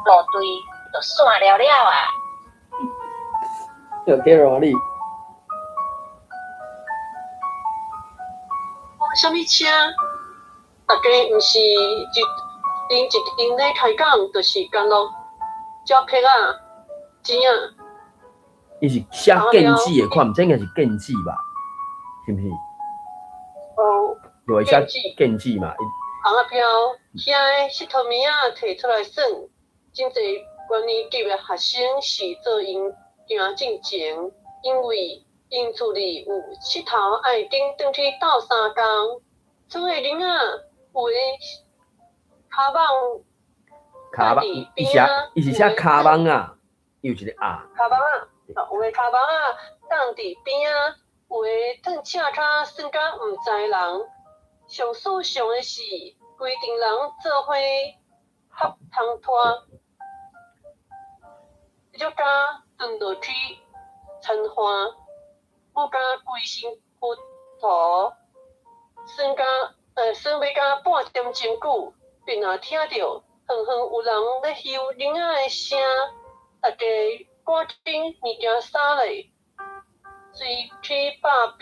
路隊就散了了啊！有 Carol 你。啥物車？大家毋是一陣一陣咧開講，就是干囉照片仔、錢仔。伊是寫建制的款，這應該是建制吧？是毋是？哦。就會寫建制嘛。紅仔飄，遐个穑頭物仔提出來耍，真濟高年級的學生是做𪜶行進前，因為𪜶厝裡有穑頭愛緊轉去鬥相共。村的囡仔有的跤蠓，跤蠓，伊寫伊是寫跤蠓仔，伊有一個仔。跤蠓仔，有的跤蠓仔擋佇邊仔，有的褪赤跤耍甲毋知人。上思想的是，規陣人做伙合通拖，就敢轉落去田岸，母甲規身軀塗，耍甲耍欲甲半點鐘久，便若聽著遠遠有人咧休囡仔的聲，大家趕緊物件捎咧，隨去百標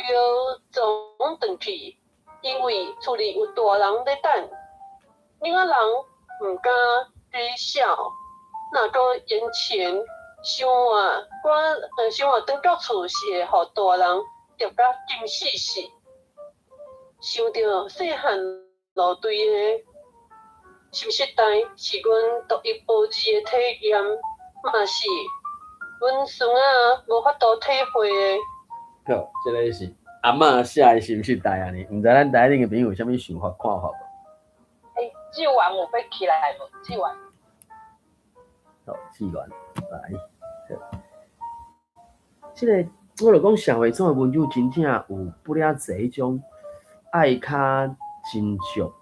莊轉去，因為厝裡有大人咧等，囡仔人毋敢假笑，若閣延前想活趕想活轉到厝是會予大人著甲金死死。想著細漢路隊的心失代，是阮獨一無二的體驗，嘛是阮孫仔無法度體會的。好，這个是阿嬤寫的心失代按呢，毋知咱台頂的朋友有啥物想法看法無？欸，志源有欲起來無？志源。好，志源來。這个我就講社會組的文章真正有不了濟彼種愛較斟酌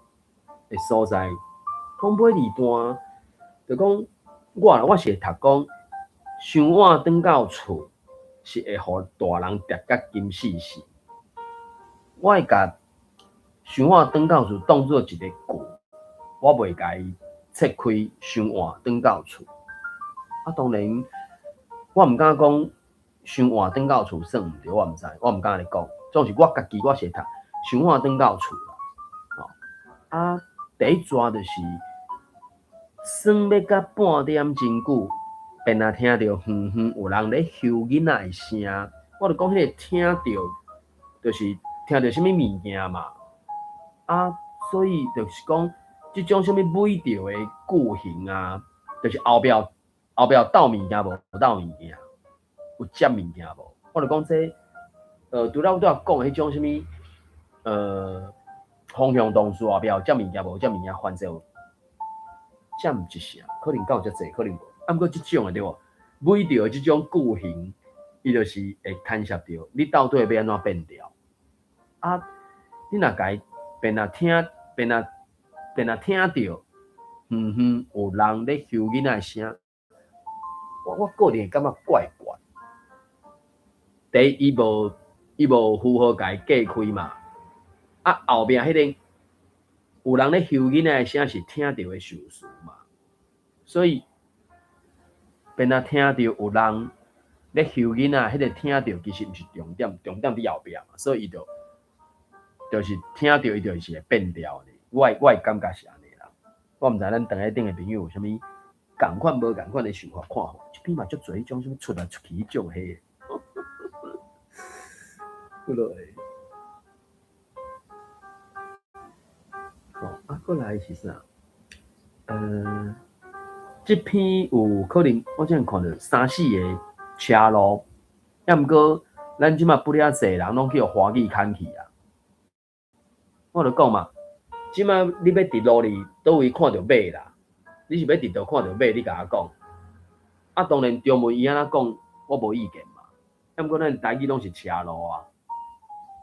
的所在。講尾二段，就講我啦，我是會讀講，傷晚轉到厝是會予大人挃甲金死死。我會共傷晚轉到厝當做一个句，我袂共伊切開傷晚轉到厝。啊，當然我毋敢講傷晚轉到厝算毋對，我毋知，我毋敢按呢講。總是我家己我是會讀傷晚轉到厝啦。吼，啊，第一逝就是耍欲甲半點鐘久，便若聽著遠遠有人咧休囡仔的聲，我就講彼个聽著，就是聽著啥物物件嘛。啊，所以就是講，這種啥物尾著的句型啊，就是後壁後壁有鬥物件無？鬥物件，有接物件無？我就講這個，除了我拄仔講的彼種啥物，方向動詞後壁有接物件無？接物件，反正有接毋一成，可能敢有遮濟，可能無。啊，毋過這種的對無？尾著的這種句型，伊就是會牽涉著你到底欲按怎變調。啊，你若共伊便若聽，便若便若聽著，遠遠有人咧休囡仔的聲，我個人會感覺怪怪。第一，伊無伊無符號共伊隔開嘛。啊，後壁彼个有人咧休囡仔的聲是聽著的受詞嘛，所以便若聽著有人咧休囡仔，彼个聽著其實毋是重點，重點佇後壁嘛，所以伊就就是聽著伊就是會變調的。我的感覺是按呢啦。我毋知咱佇咧頂的朋友有啥物仝款無仝款的想法看法，這邊嘛足濟彼種啥物出來出去彼種彼个。好落。啊，閣來是啥？這篇有可能，我之前看著三四个車路，抑毋過咱這馬不了濟人攏去予華語牽去啊。我就講嘛，這馬你欲佇路裡佗位看著馬啦？你是欲佇佗看著馬？你共我講。啊，當然中文伊按怎講，我無意見嘛。抑毋過咱台語攏是車路啊，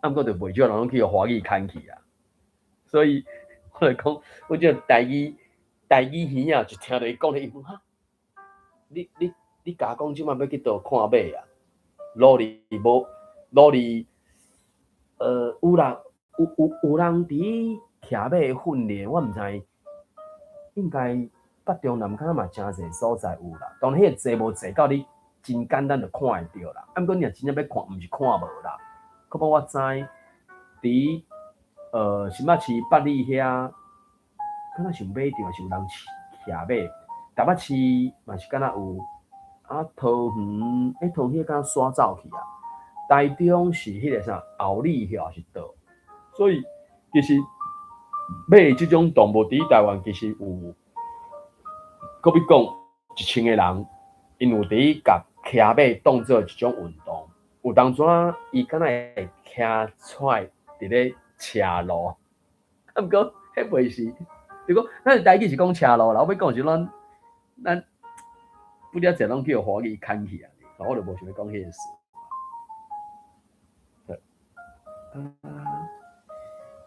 啊毋過就袂少人攏去予華語牽去啊。所以我就講，我這台語耳仔一聽著伊講咧，伊講哈，你共我講這馬欲去佗看馬啊？路裡無路裡，有人有人佇騎馬訓練，我毋知，應該北中南敢若嘛誠濟所在有啦。當然，彼個濟無濟到你真簡單就看會著啦。啊，毋過你若真正欲看，毋是看無啦。閣講我知，佇新北市八里遐，敢若是有馬場，抑是有人騎馬。台北市嘛是敢若有，啊桃園，桃園彼個敢若徙走去啊。台中是彼個啥后里遐是佗，所以其實馬這種動物佇台灣其實有，閣比講1000個人，𪜶有佇共騎馬當做一種運動，有當陣伊敢若會騎出來佇咧車路，啊毋過彼袂是，就講咱台語是講車路啦，我欲講是咱不了濟攏去予華語牽去啊，我就無想欲講彼个事。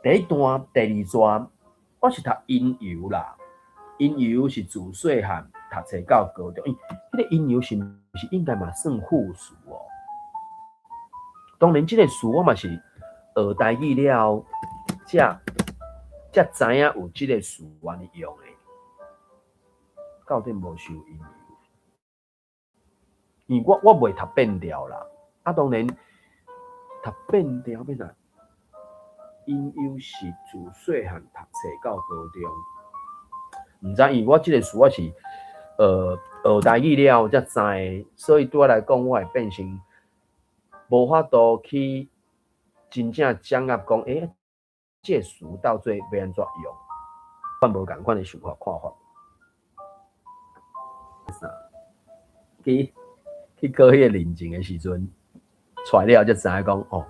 第一段、第二段，我是讀音游啦。音游是自細漢讀冊到高中，彼个音游是毋是應該嘛算副詞哦？當然，這个詞我嘛是學台語了後，才知影有這个詞按呢用的。到底無收音游，因為我袂讀變調啦。啊，當然讀變調欲怎？音游是自細漢讀冊到高中，毋知因為我這个詞我是學台語了後才知的，所以對我來講，我會變成無法度去真正掌握講，這个詞到底欲按怎用，阮無仝款的想法看法。啥？去考彼个認證的時陣，出來了後才知影講，哦，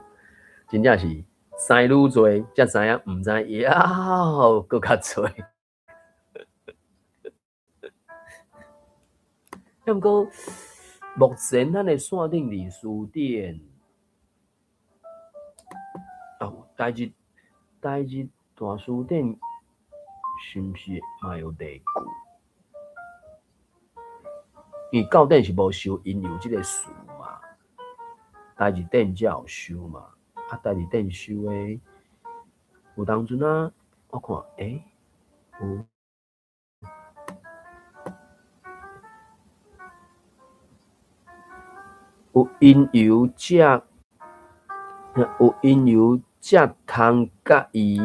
真正是知愈濟，才知影毋知猶閣較濟。抑毋過，目前咱的線頂字詞典，哦，台日大辭典是毋是嘛有例句？因為到底是無收音游這个詞嘛，台字典才有收嘛。啊，台字典收的有當陣啊，我看，有音游者，有音游者通佮伊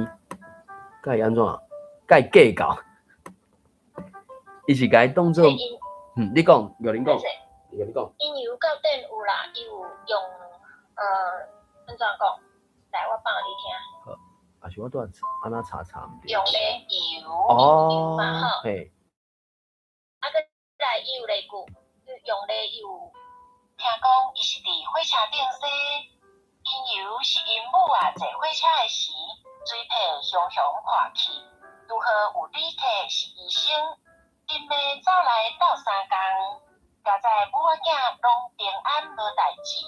按怎？佮伊計較，伊是共伊當做，你講，玉玲講，玉玲講。音游到底有啦，伊有用，按怎講？來，我放予你聽。好，啊是我拄仔按怎查查毋著。用咧油，油嘛吼。嘿。啊，閣來伊有例句，用咧油。聽講伊是佇火車頂生，因由是𪜶母仔坐火車的時，水皮雄雄破去，拄好有旅客是醫生，𪜶媽走來鬥相共，佳哉母仔囝攏平安無代誌。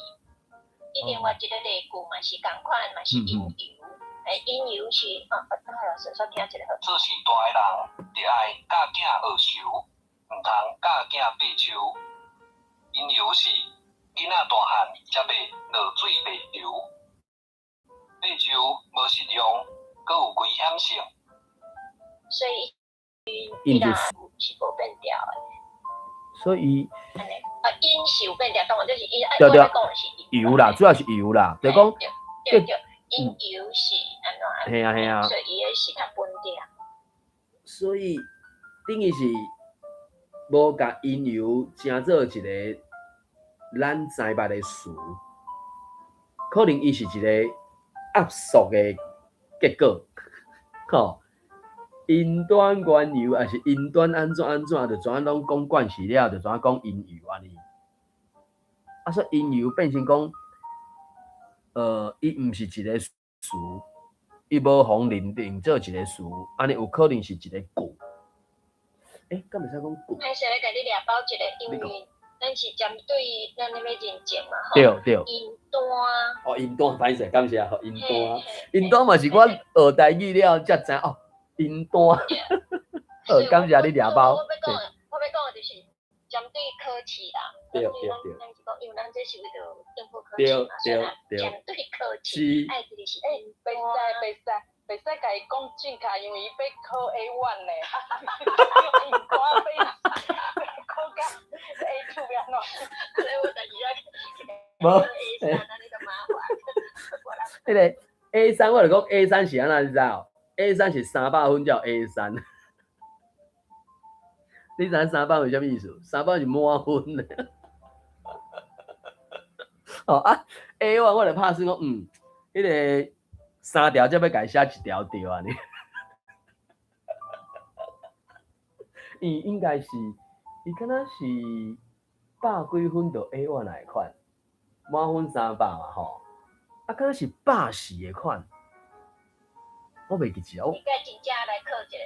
伊另外一个例句嘛是仝款，嘛是因由，因由是，哦，等下老師煞聽一下好。做事大的人，著愛教囝學愁，毋通教囝爬樹。因由是囡仔大漢才袂落水袂游，爬樹無實用，閣有危險性。所以伊啦是無變調的。所以，啊，𪜶是有變調，當然就是伊愛講的是油啦，主要是油啦，就講對對，𪜶由是按怎？嘿啊嘿啊。所以伊的是較穩定。所以等於是無共𪜶由成做一个咱知捌的詞，可能伊是一个壓縮的結果，吼。音端原油，抑是音端按怎按怎，就怎攏講慣勢了，就怎講音油按呢。啊，所以音油變成講，伊毋是一個詞，伊無予認定做一個詞，按呢有可能是一個句。欸，敢會使講句？歹勢咧，共你掠包一下，因為咱是針對咱咧欲認證嘛，吼。對對。音單。哦，音單歹勢，感謝吼，音單，音單嘛是我學台語了才知哦，音單。好，感謝你掠包。我欲講的就是針對考試啦。對對對。咱是講，因為咱這是為著應付考試嘛，所以針對考試，愛就是欸，袂使袂使袂使共伊講正確，因為伊欲考 A1 呢。音單欲考甲 A2 欲按怎？所以我就是無 A3 按呢就麻煩。彼个 A3，我就講 A3 是按怎，你知無？A3 是300分才有 A3。你知影300分是啥物意思？三百是滿分呢。哦啊，A1 我就拍算講，彼个三條才欲共伊寫一條對按呢。伊應該是，伊敢若是百幾分就 A1 的款，滿分300嘛吼，啊，敢若是140的款，我袂記得哦。應該真正來考一下。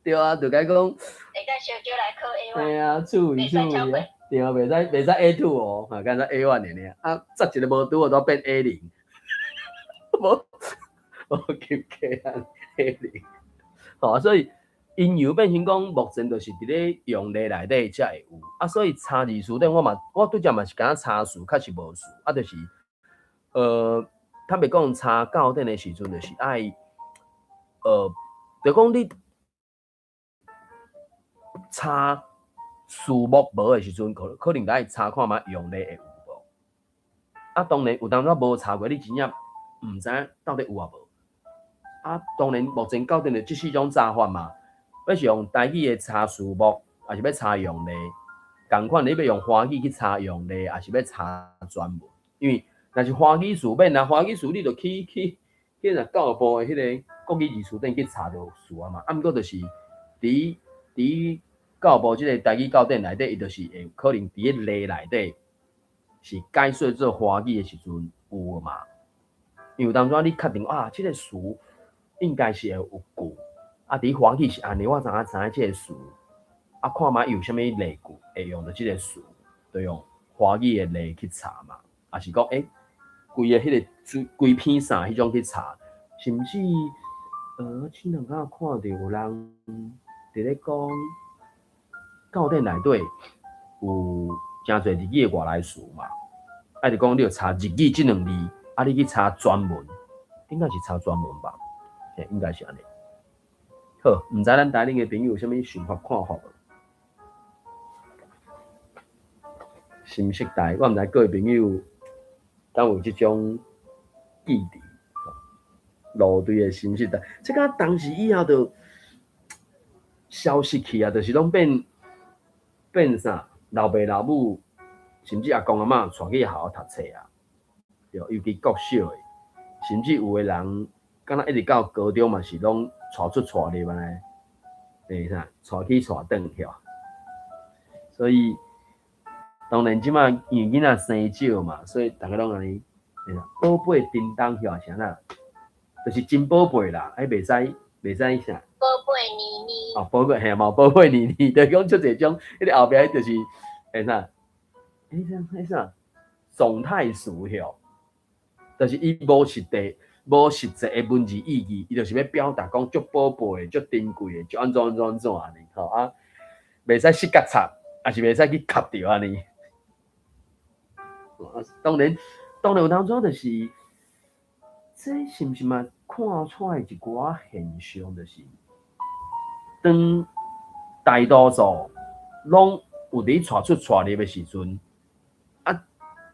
對啊，就共伊講。會當小少來考 A1。嘿啊，注意注意啊，對啊，袂使袂使 A2 哦，哈，敢若 A1 爾爾，啊，十一個無拄好都變 A0，無無及格啊 A0，吼，所以音游變成講，目前就是佇咧用例內底才會有，啊，所以查字詞典我嘛，我拄則嘛是敢若查詞，確實無詞，啊，就是，坦白講，查教典的時陣，就是愛，就講你查詞目無的時陣，可可能愛查看覓用例會有無。啊，當然有當時無查過，你真正毋知影到底有抑無。啊，當然目前教典就這四種查法嘛，欲是用台語的查詞目，抑是欲查用例，仝款你欲用華語去查用例，抑是欲查全文。因為若是華語詞免啊，華語詞你就去去去若教育部的彼个國語字詞典去查就有詞啊嘛。啊，毋過就是佇佇教育部這个台語教典內底，伊就是會可能佇咧例內底是解說做華語的時陣有嘛。因為有當陣你確定啊，這个詞應該是會有句，啊，佇華語是按呢，我知影知影這个詞，啊，看覓伊有啥物例句會用著這个詞，就用華語的例去查嘛，抑是講欸，規个彼个規篇啥彼種去查，甚至前兩工看著有人佇咧講，教典內底有誠濟日語的外來詞嘛，啊，就講你著查日語這兩字，啊，你去查全文，應該是查全文吧？嘿，應該是按呢。好，毋知咱台頂的朋友有啥物想法看法無？新世代，我毋知各位朋友敢有這種記憶？路隊的新世代，這個當時以後就消失去啊，就是攏變變啥？老爸老母，甚至阿公阿嬤帶去學校讀冊啊，對，尤其國小的，甚至有的人，敢若一直到高中嘛是攏帶出帶入按呢，欸啥，帶去帶轉去。所以當然這馬因為囡仔生少嘛，所以逐家攏按呢，寶貝叮當曉啥啦，就是真寶貝啦，彼袂使袂使啥。寶貝妮妮。哦，寶貝嘿嘛，寶貝妮妮，就是講足濟種，彼个後壁就是欸啥，欸啥欸啥，狀態詞曉，就是伊無實際無實際的文字意義，伊就是欲表達講足寶貝的、足珍貴的、足按怎按怎按怎按呢吼啊，袂使失覺插，抑是袂使去磕著按呢。當然，當然有當陣就是，這是毋是嘛看出來一寡現象，就是當大多數攏有佇帶出帶入的時陣，啊，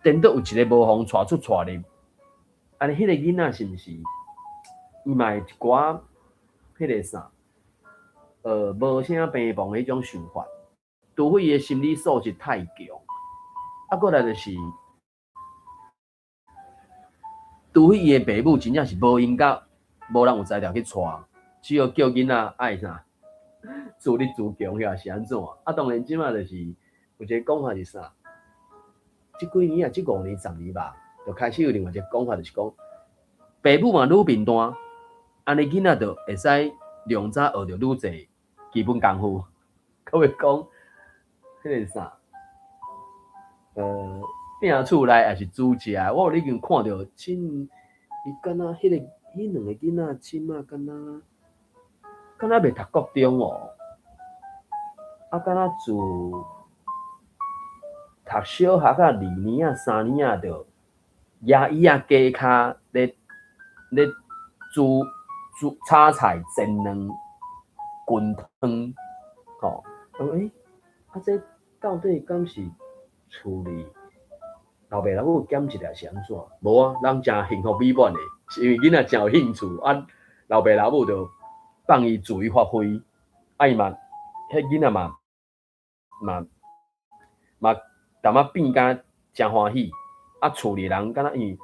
顛倒有一个無予帶出帶入，按呢彼个囡仔是毋是伊嘛會一寡彼个啥，無啥病房的彼種想法，除非伊的心理素質太強，啊，過來就是。除非伊的爸母真正是無閒甲無人有才調去帶，只有叫囡仔愛啥，自立自強遐是按怎？啊，當然這馬就是有一个講法是啥？這幾年啊，這5年、10年吧，就開始有另外一个講法，就是講，爸母嘛愈貧惰，按呢囡仔就會使量早學著愈濟基本功夫。閣會講，彼个啥？拚厝內也是煮食，我有已經看著真，伊敢若彼个彼兩个囡仔，這馬敢若敢若袂讀國中哦，啊，敢若自讀小學啊二年仔、三年仔就舉椅仔加跤咧咧煮煮炒菜、煎卵、滾湯，吼，欸，啊這到底敢是厝裡老爸老母減一下是按怎？無啊，人誠幸福美滿的，是因為囡仔誠有興趣，啊，老爸老母就放伊自由發揮，啊伊嘛，彼囡仔嘛嘛嘛淡仔變甲誠歡喜，啊厝裡人敢若因為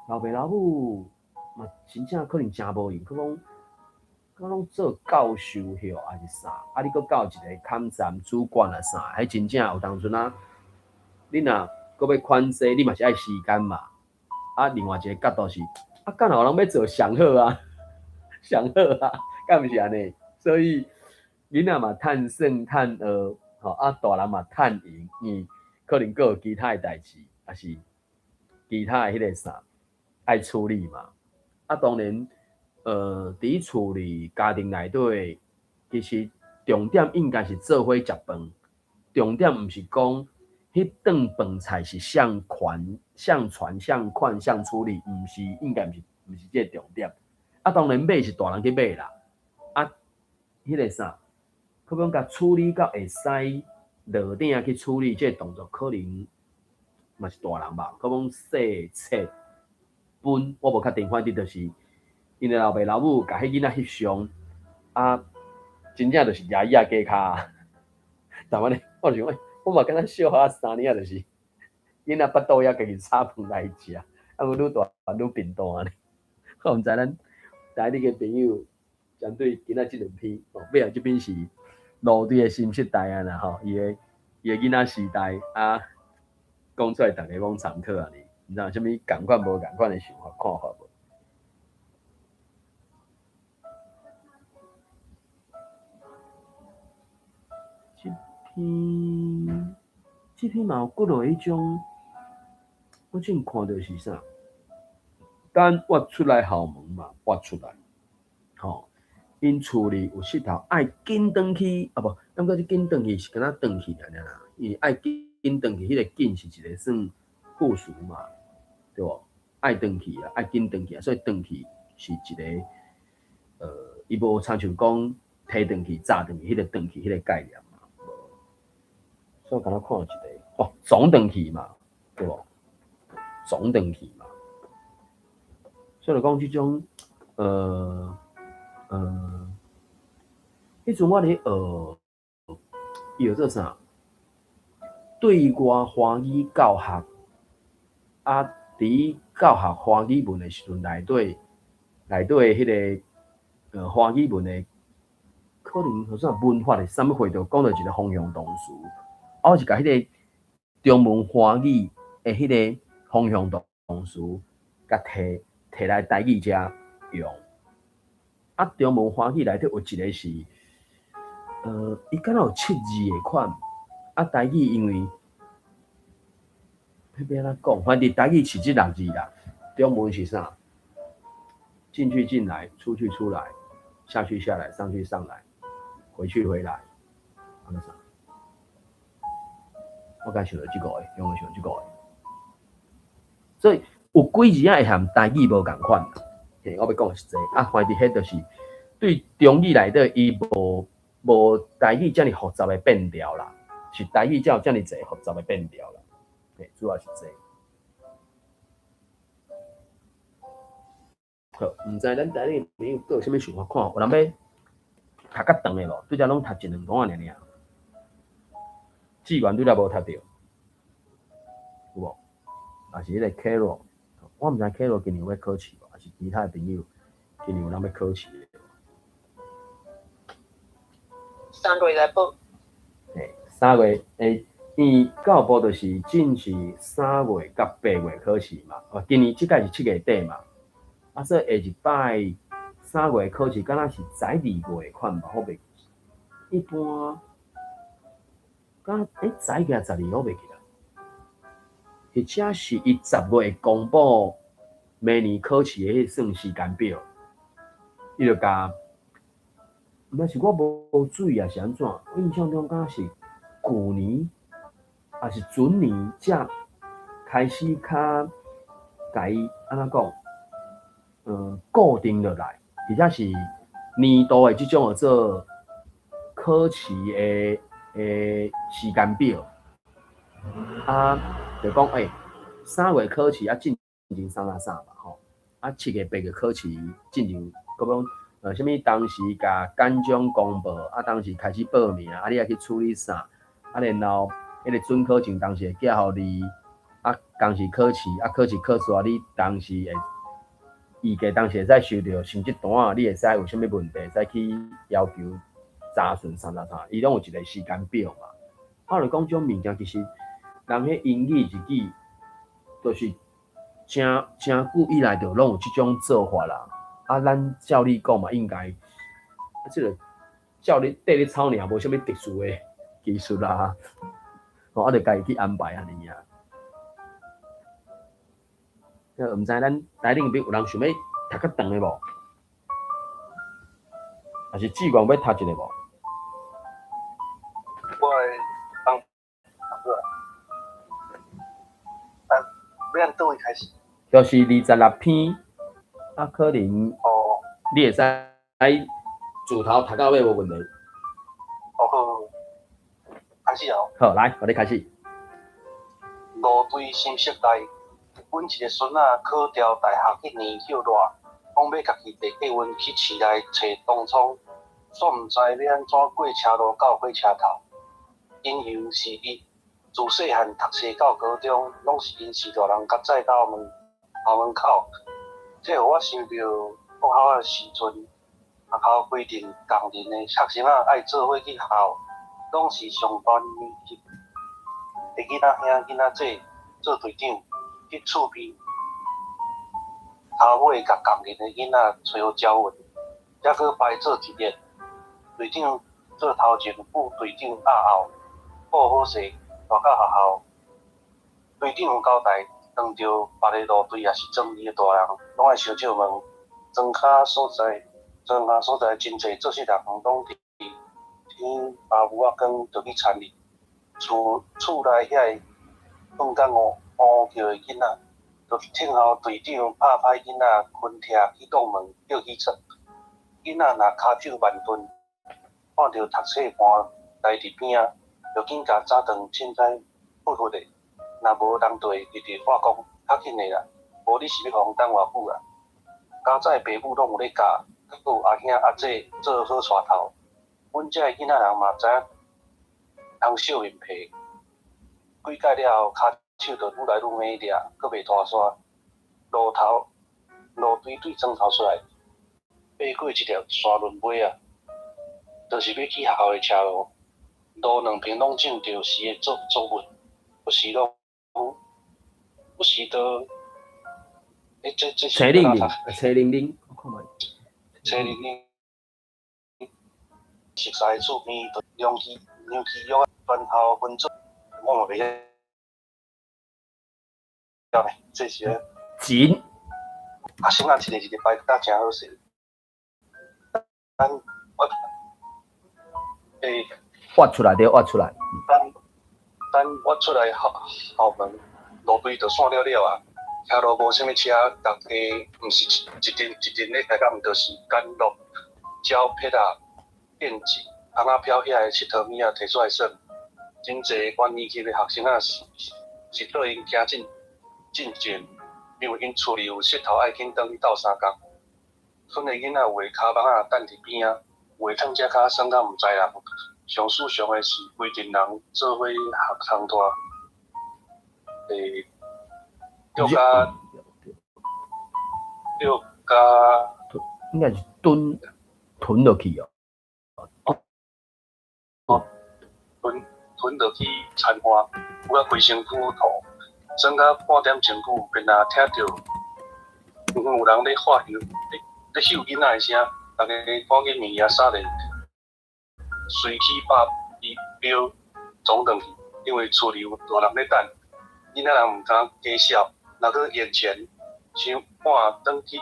老爸老母嘛真正可能誠無閒，閣講閣攏做教授許抑是啥？啊你閣教一个看站主管啊啥？彼真正有當陣啊，你若閣欲款制，你嘛是愛時間嘛。啊，另外一个角度是，啊，敢若有人欲做上好啊，上好啊，敢毋是按呢？所以囡仔嘛趁耍趁學，吼啊，大人嘛趁閒，因為可能閣有其他的代誌，抑是其他的彼个啥愛處理嘛。啊，當然，佇厝裡家庭內底，其實重點應該是做伙食飯，重點毋是講彼頓飯菜是啥款、啥傳、啥款、啥處理，毋是應該毋是這个重點。啊，當然買是大人去買啦。啊，彼个啥，可講共處理到會使落鼎去處理，這个動作可能嘛是大人吧。可講洗、切、分，我無確定，反正就是𪜶的老爸老母共彼囡仔翕相，啊，真正就是舉椅仔加跤。但按呢，我就想，欸，我嘛敢若小可三年仔，就是囡仔腹肚枵家己炒飯來食，啊，有愈大愈貧惰按呢。我毋知咱台裡的朋友針對今仔這兩篇，哦，尾仔這篇是路隊的新時代啊啦吼，伊的囡仔時代啊，講出來逐家攏參考按呢，毋知有啥物仝款無仝款的想法看法無？這篇這篇嘛有幾落彼種，我正看著是啥？等挖出來後門嘛，挖出來，吼，𪜶厝裡有穡頭愛緊轉去，啊無，感覺這緊轉去是敢若轉去爾爾啦，伊愛緊轉去，彼個緊是一个算副詞嘛，對無？愛轉去啊，愛緊轉去啊，所以轉去是一个，伊無親像講提轉去、炸轉去，彼個轉去，彼個概念嘛，無。所以我敢若看一个，哦，總轉去嘛，對無？總轉去嘛。所以就講這種，彼陣我咧學，伊叫做啥？對外華語教學，啊，佇教學華語文的時陣，內底內底的彼个華語文的可能號做文法的啥物貨，就講著一个方向動詞，啊，我是共彼个中文華語的彼个方向動詞，共提提來台語遮用。啊，中文華語內底有一个是，伊敢若有七字的款，啊，台語因為，彼欲按怎講？反正台語是這六字啦，中文是啥？進去進來，出去出來，下去下來，上去上來，回去回來，啊那啥？我敢想著這五个，用想這五个。所以有幾字仔會和台語無仝款。嘿，我欲講的是這个，啊，反正彼就是對中語內底，伊無無台語遮爾複雜的變調啦，是台語才有遮爾濟複雜的變調啦。嘿，主要是這個。好，毋知咱台裡朋友閣有啥物想法看？有人欲讀較長的無？拄才攏讀一兩段爾爾。志願拄才無讀著，有無？抑是彼个 Carol，我毋知 Carol 今年有欲考試無？抑是其他的朋友今年有人欲考試的無？ 3月來報。嘿，三月欸，伊教育部就是進是3月佮8月考試嘛，哦，今年這屆是7月底嘛，啊，所以下一擺三月考試敢若是十一二月款吧，我袂記。一般，敢欸十一抑十二我袂記得，或者是伊十月會公布明年考試的彼算時間表，伊就共，毋知是我無注意抑是按怎，我印象中敢若是舊年，抑是準年才開始較共伊按怎講，固定落來，或者是年度的這種叫做考試的時間表，啊，就講欸，三月考試啊，進前啥啥啥嘛吼，啊，7月8月考試進前，閣講啥物當時共簡章公布，啊，當時開始報名，啊，你愛去處理啥，啊，然後彼個準考證當時會寄予你，啊，當時考試，啊，考試考煞，你當時會預計當時會使收著成績單，你會使有啥物問題，會使去要求查詢啥啥啥，伊攏有一個時間表嘛。啊，就講這種物件，其實人彼英語日語，就是誠誠久以來就攏有這種做法啦。啊，咱照理講嘛，應該啊，這個照咧綴咧抄爾，無啥物特殊的技術啦。吼，啊，就家己去安排按呢爾。毋知咱台頂邊有人想欲讀較長的無？抑是志願欲讀一个無？我會幫啊，欲按佗位開始？就是26篇，啊，可能你會使自頭讀到尾無問題。哦好，開始哦。好，來，予你開始。路對心色內，阮一个孫仔考著大學彼年歇熱，講欲家己坐客運去市內揣東涌，煞毋知欲按怎過車路到火車頭。因由是伊自細漢讀冊到高中，攏是𪜶序大人共載到門校門口。這予我想著國校的時陣，學校規定仝齡的學生仔愛做伙去學校，攏是上大年級的囡仔兄、囡仔姊做隊長去厝邊頭尾共仝齡的囡仔揣好腳運，才閣排做一列。隊長做頭前，副隊長押後，布好勢，帶到學校。隊長有交代，當著別个路隊抑是莊裡的大人，攏愛相借問。莊跤所在，莊跤所在真濟做事人攏佇天阿母仔光就去參與。厝厝內遐个放工烏烏叫的囡仔，就去聽候隊長拍歹囡仔薰拆去擋門叫起床。囡仔若跤手慢鈍，看著讀冊盤來佇邊仔，就緊共早頓凊彩翕翕的。若無人就會直直喊講較緊的啦，無你是欲予人等偌久啊？家早爸母攏有咧教，閣有阿兄阿姐做好帶頭。阮遮的囡仔人嘛知影通惜面皮。幾屆了後，跤手就愈來愈猛掠，閣袂拖沙。路頭路對對莊頭出來，爬過一條山崙尾仔，就是欲去學校的車路。路兩邊攏種著時的作作物，有時攏有時都，欸，這這是車鈴鈴，車鈴鈴，我看覓。車鈴鈴，熟似的厝邊，就兩支兩支約磚頭分做，我嘛袂曉呢，這是錢。學生仔一個一個排甲誠好勢。咱我欸，挖出來對，挖出來。等等我出來校校門，路對就散了了啊。車路無啥物車，逐家毋是一一陣一陣咧開講，就是干樂、蕉撇仔、電子、窗仔飄遐个𨑨迌物仔提出來耍。真濟高年級的學生仔是是對𪜶行進進前，因為𪜶厝裡有穡頭愛緊轉去鬥相共。村的囡仔有的跤網仔等佇邊仔，有的褪只跤耍到毋知人。上思上的是規陣人做伙合空大，欸，叫甲叫甲，應該是蹲吞落去哦。吞吞落去田岸，有甲规身躯吐，耍到半点钟久，便若听著远远有人咧喝咧咧嗅囡仔的声，逐家趕緊物件衫咧，隨起百伊標總轉去，因為厝裡有大人咧等，囡仔人毋敢假笑，若閣眼前傷趕轉去，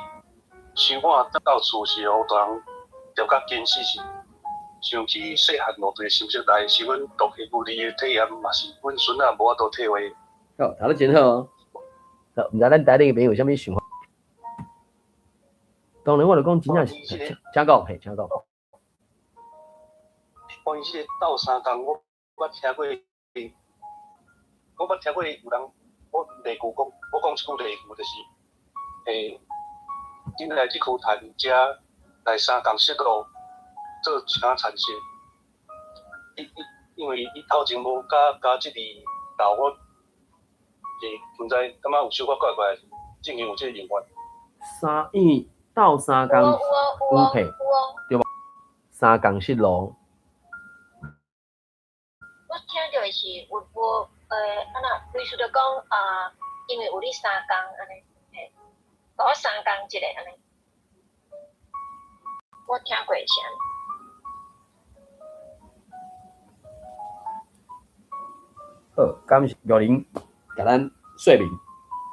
傷趕轉到厝時，予大人著甲緊死死。想起細漢路對心室內，是阮獨一無二的體驗，嘛是阮孫仔無法度體會。好，讀得真好哦。好，毋知咱台頂的朋友有啥物想法？當然，我就講真正是，請講，嘿，請講。關於這个鬥相共，我捌聽過，我捌聽過有人，我例句講，我講一句例句，就是，恁來這區田遮來三工釋路做一工田穡，伊伊因為伊頭前無加加這字豆，我毋知感覺有小可怪怪，正經有這個用法。三伊鬥相共有嘿，對無？三工釋路。我聽著的是有無按怎類似著講啊，因為有你相共按呢，嘿，共我相共一下按呢。我聽過是按呢。好，感謝玉玲共咱說明。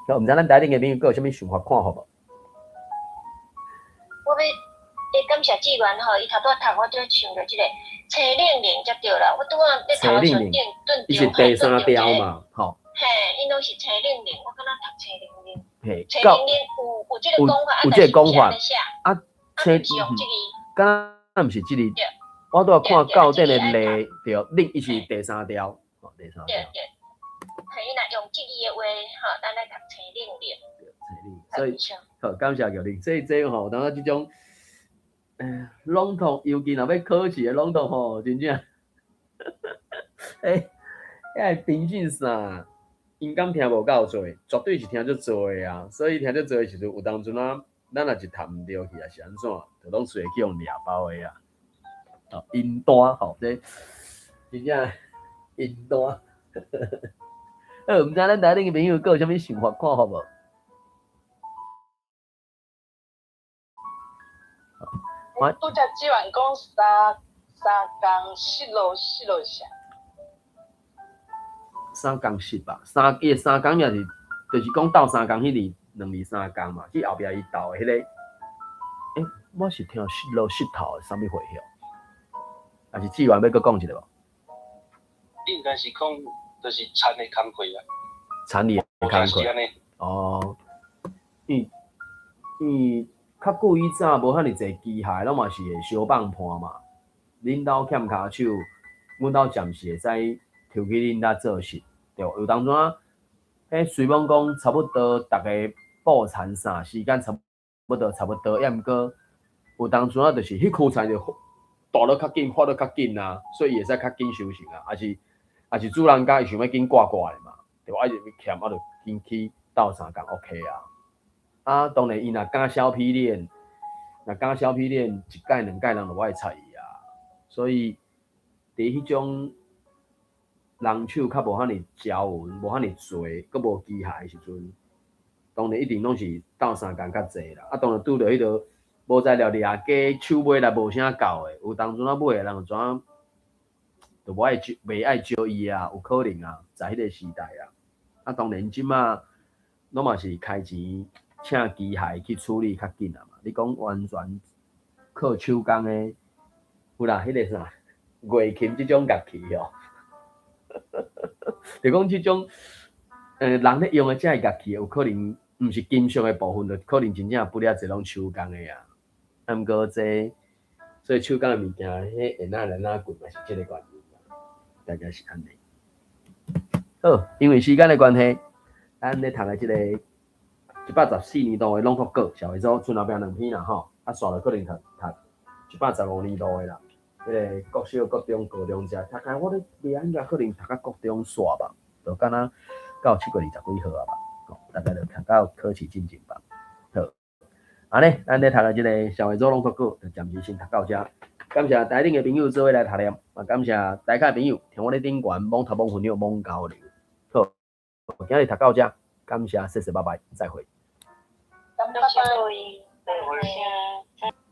好，毋知咱台頂的朋友閣有啥物想法看法無？我欲感謝志源吼，伊頭拄仔讀我才想著這个青玲玲才對啦。我拄仔咧讀的時陣，頓伊是第三調嘛，吼。嘿，𪜶攏是青玲玲，我敢若讀青玲玲。嘿，青玲玲有有這个講法，有這个講法。啊，青是用這个。敢若毋是這个。我拄仔看教典的例，對，恁伊是第三調，吼，第三調。對對。嘿，伊若用這字的話，吼，咱來讀青玲玲。對，青玲。所以，好，感謝玉玲。所以這吼，當然這種，朗讀，尤其若欲考試的朗讀吼，真正，欸，遐個評審啥，𪜶敢聽無夠濟，絕對是聽足濟的啊。所以聽足濟的時陣，有當陣啊，咱若是讀毋著去，抑是按怎，就攏隨去予掠包的啊。哦，音單吼，這真正音單。好，毋知咱台頂的朋友閣有啥物想法看法無？拄才志源講三三工釋路釋路啥？三工釋吧，三伊的三工也是，就是講鬥三工彼字兩字三工嘛，去後壁伊鬥的彼個，欸，我是聽釋路釋頭的啥物回響？還是志源欲閣講一下無？應該是講，就是田的工課啊。田裡的工課。哦，因因較久以前無遐爾濟機械，攏嘛是會相放伴嘛。恁兜欠跤手，阮兜暫時會使抽去恁搭做事，對。有當陣啊，彼雖罔講差不多，逐家布田啥時間差不多差不多，抑毋過有當陣啊，就是彼區田就大得較緊，發得較緊啊，所以伊會使較緊收成啊。抑是抑是主人家伊想欲緊掛掛的嘛，對無？啊，就欠啊，就緊去鬥相共 OK 啊。啊，當然伊若敢小皮臉，若敢小皮臉，一擺兩擺人就無愛睬伊啊。所以佇彼種人手較無遐爾招勻，無遐爾濟，閣無機械的時陣，當然一定攏是鬥相共較濟啦。啊，當然拄著彼個無材料掠雞，手尾來無啥夠的，有當陣仔尾的人就怎就無愛招，袂愛招伊啊，有可能啊，在彼個時代啊。啊，當然這馬攏嘛是開錢請機械去處理較緊啊嘛。你講完全靠手工的，有啦，彼個啥月琴這種樂器哦，就講這種，人咧用的這个樂器，有可能毋是金屬的部分，就可能真正不了濟攏手工的啊。啊，毋過這所以手工的物件，彼會哪來哪滾嘛是這個原因啦，大概是按呢。好，因為時間的關係，咱咧讀的這個114年度的朗讀稿，社會組賰後壁兩篇啦吼，啊，煞落可能讀讀115年度的啦。彼個國小、國中、高中遮讀開，我咧袂應該可能讀到國中煞吧，就敢若到7月20幾號啊吧，大概就讀到考試進前吧。好，按呢，咱咧讀的這個社會組朗讀稿，就暫時先讀到遮。感謝台頂的朋友做伙來讀念，嘛感謝台下的朋友聽我咧頂懸，罔讀罔分享罔交流。好，今日讀到遮，感謝，謝謝，拜拜，再會。拜拜。多謝各位，多謝。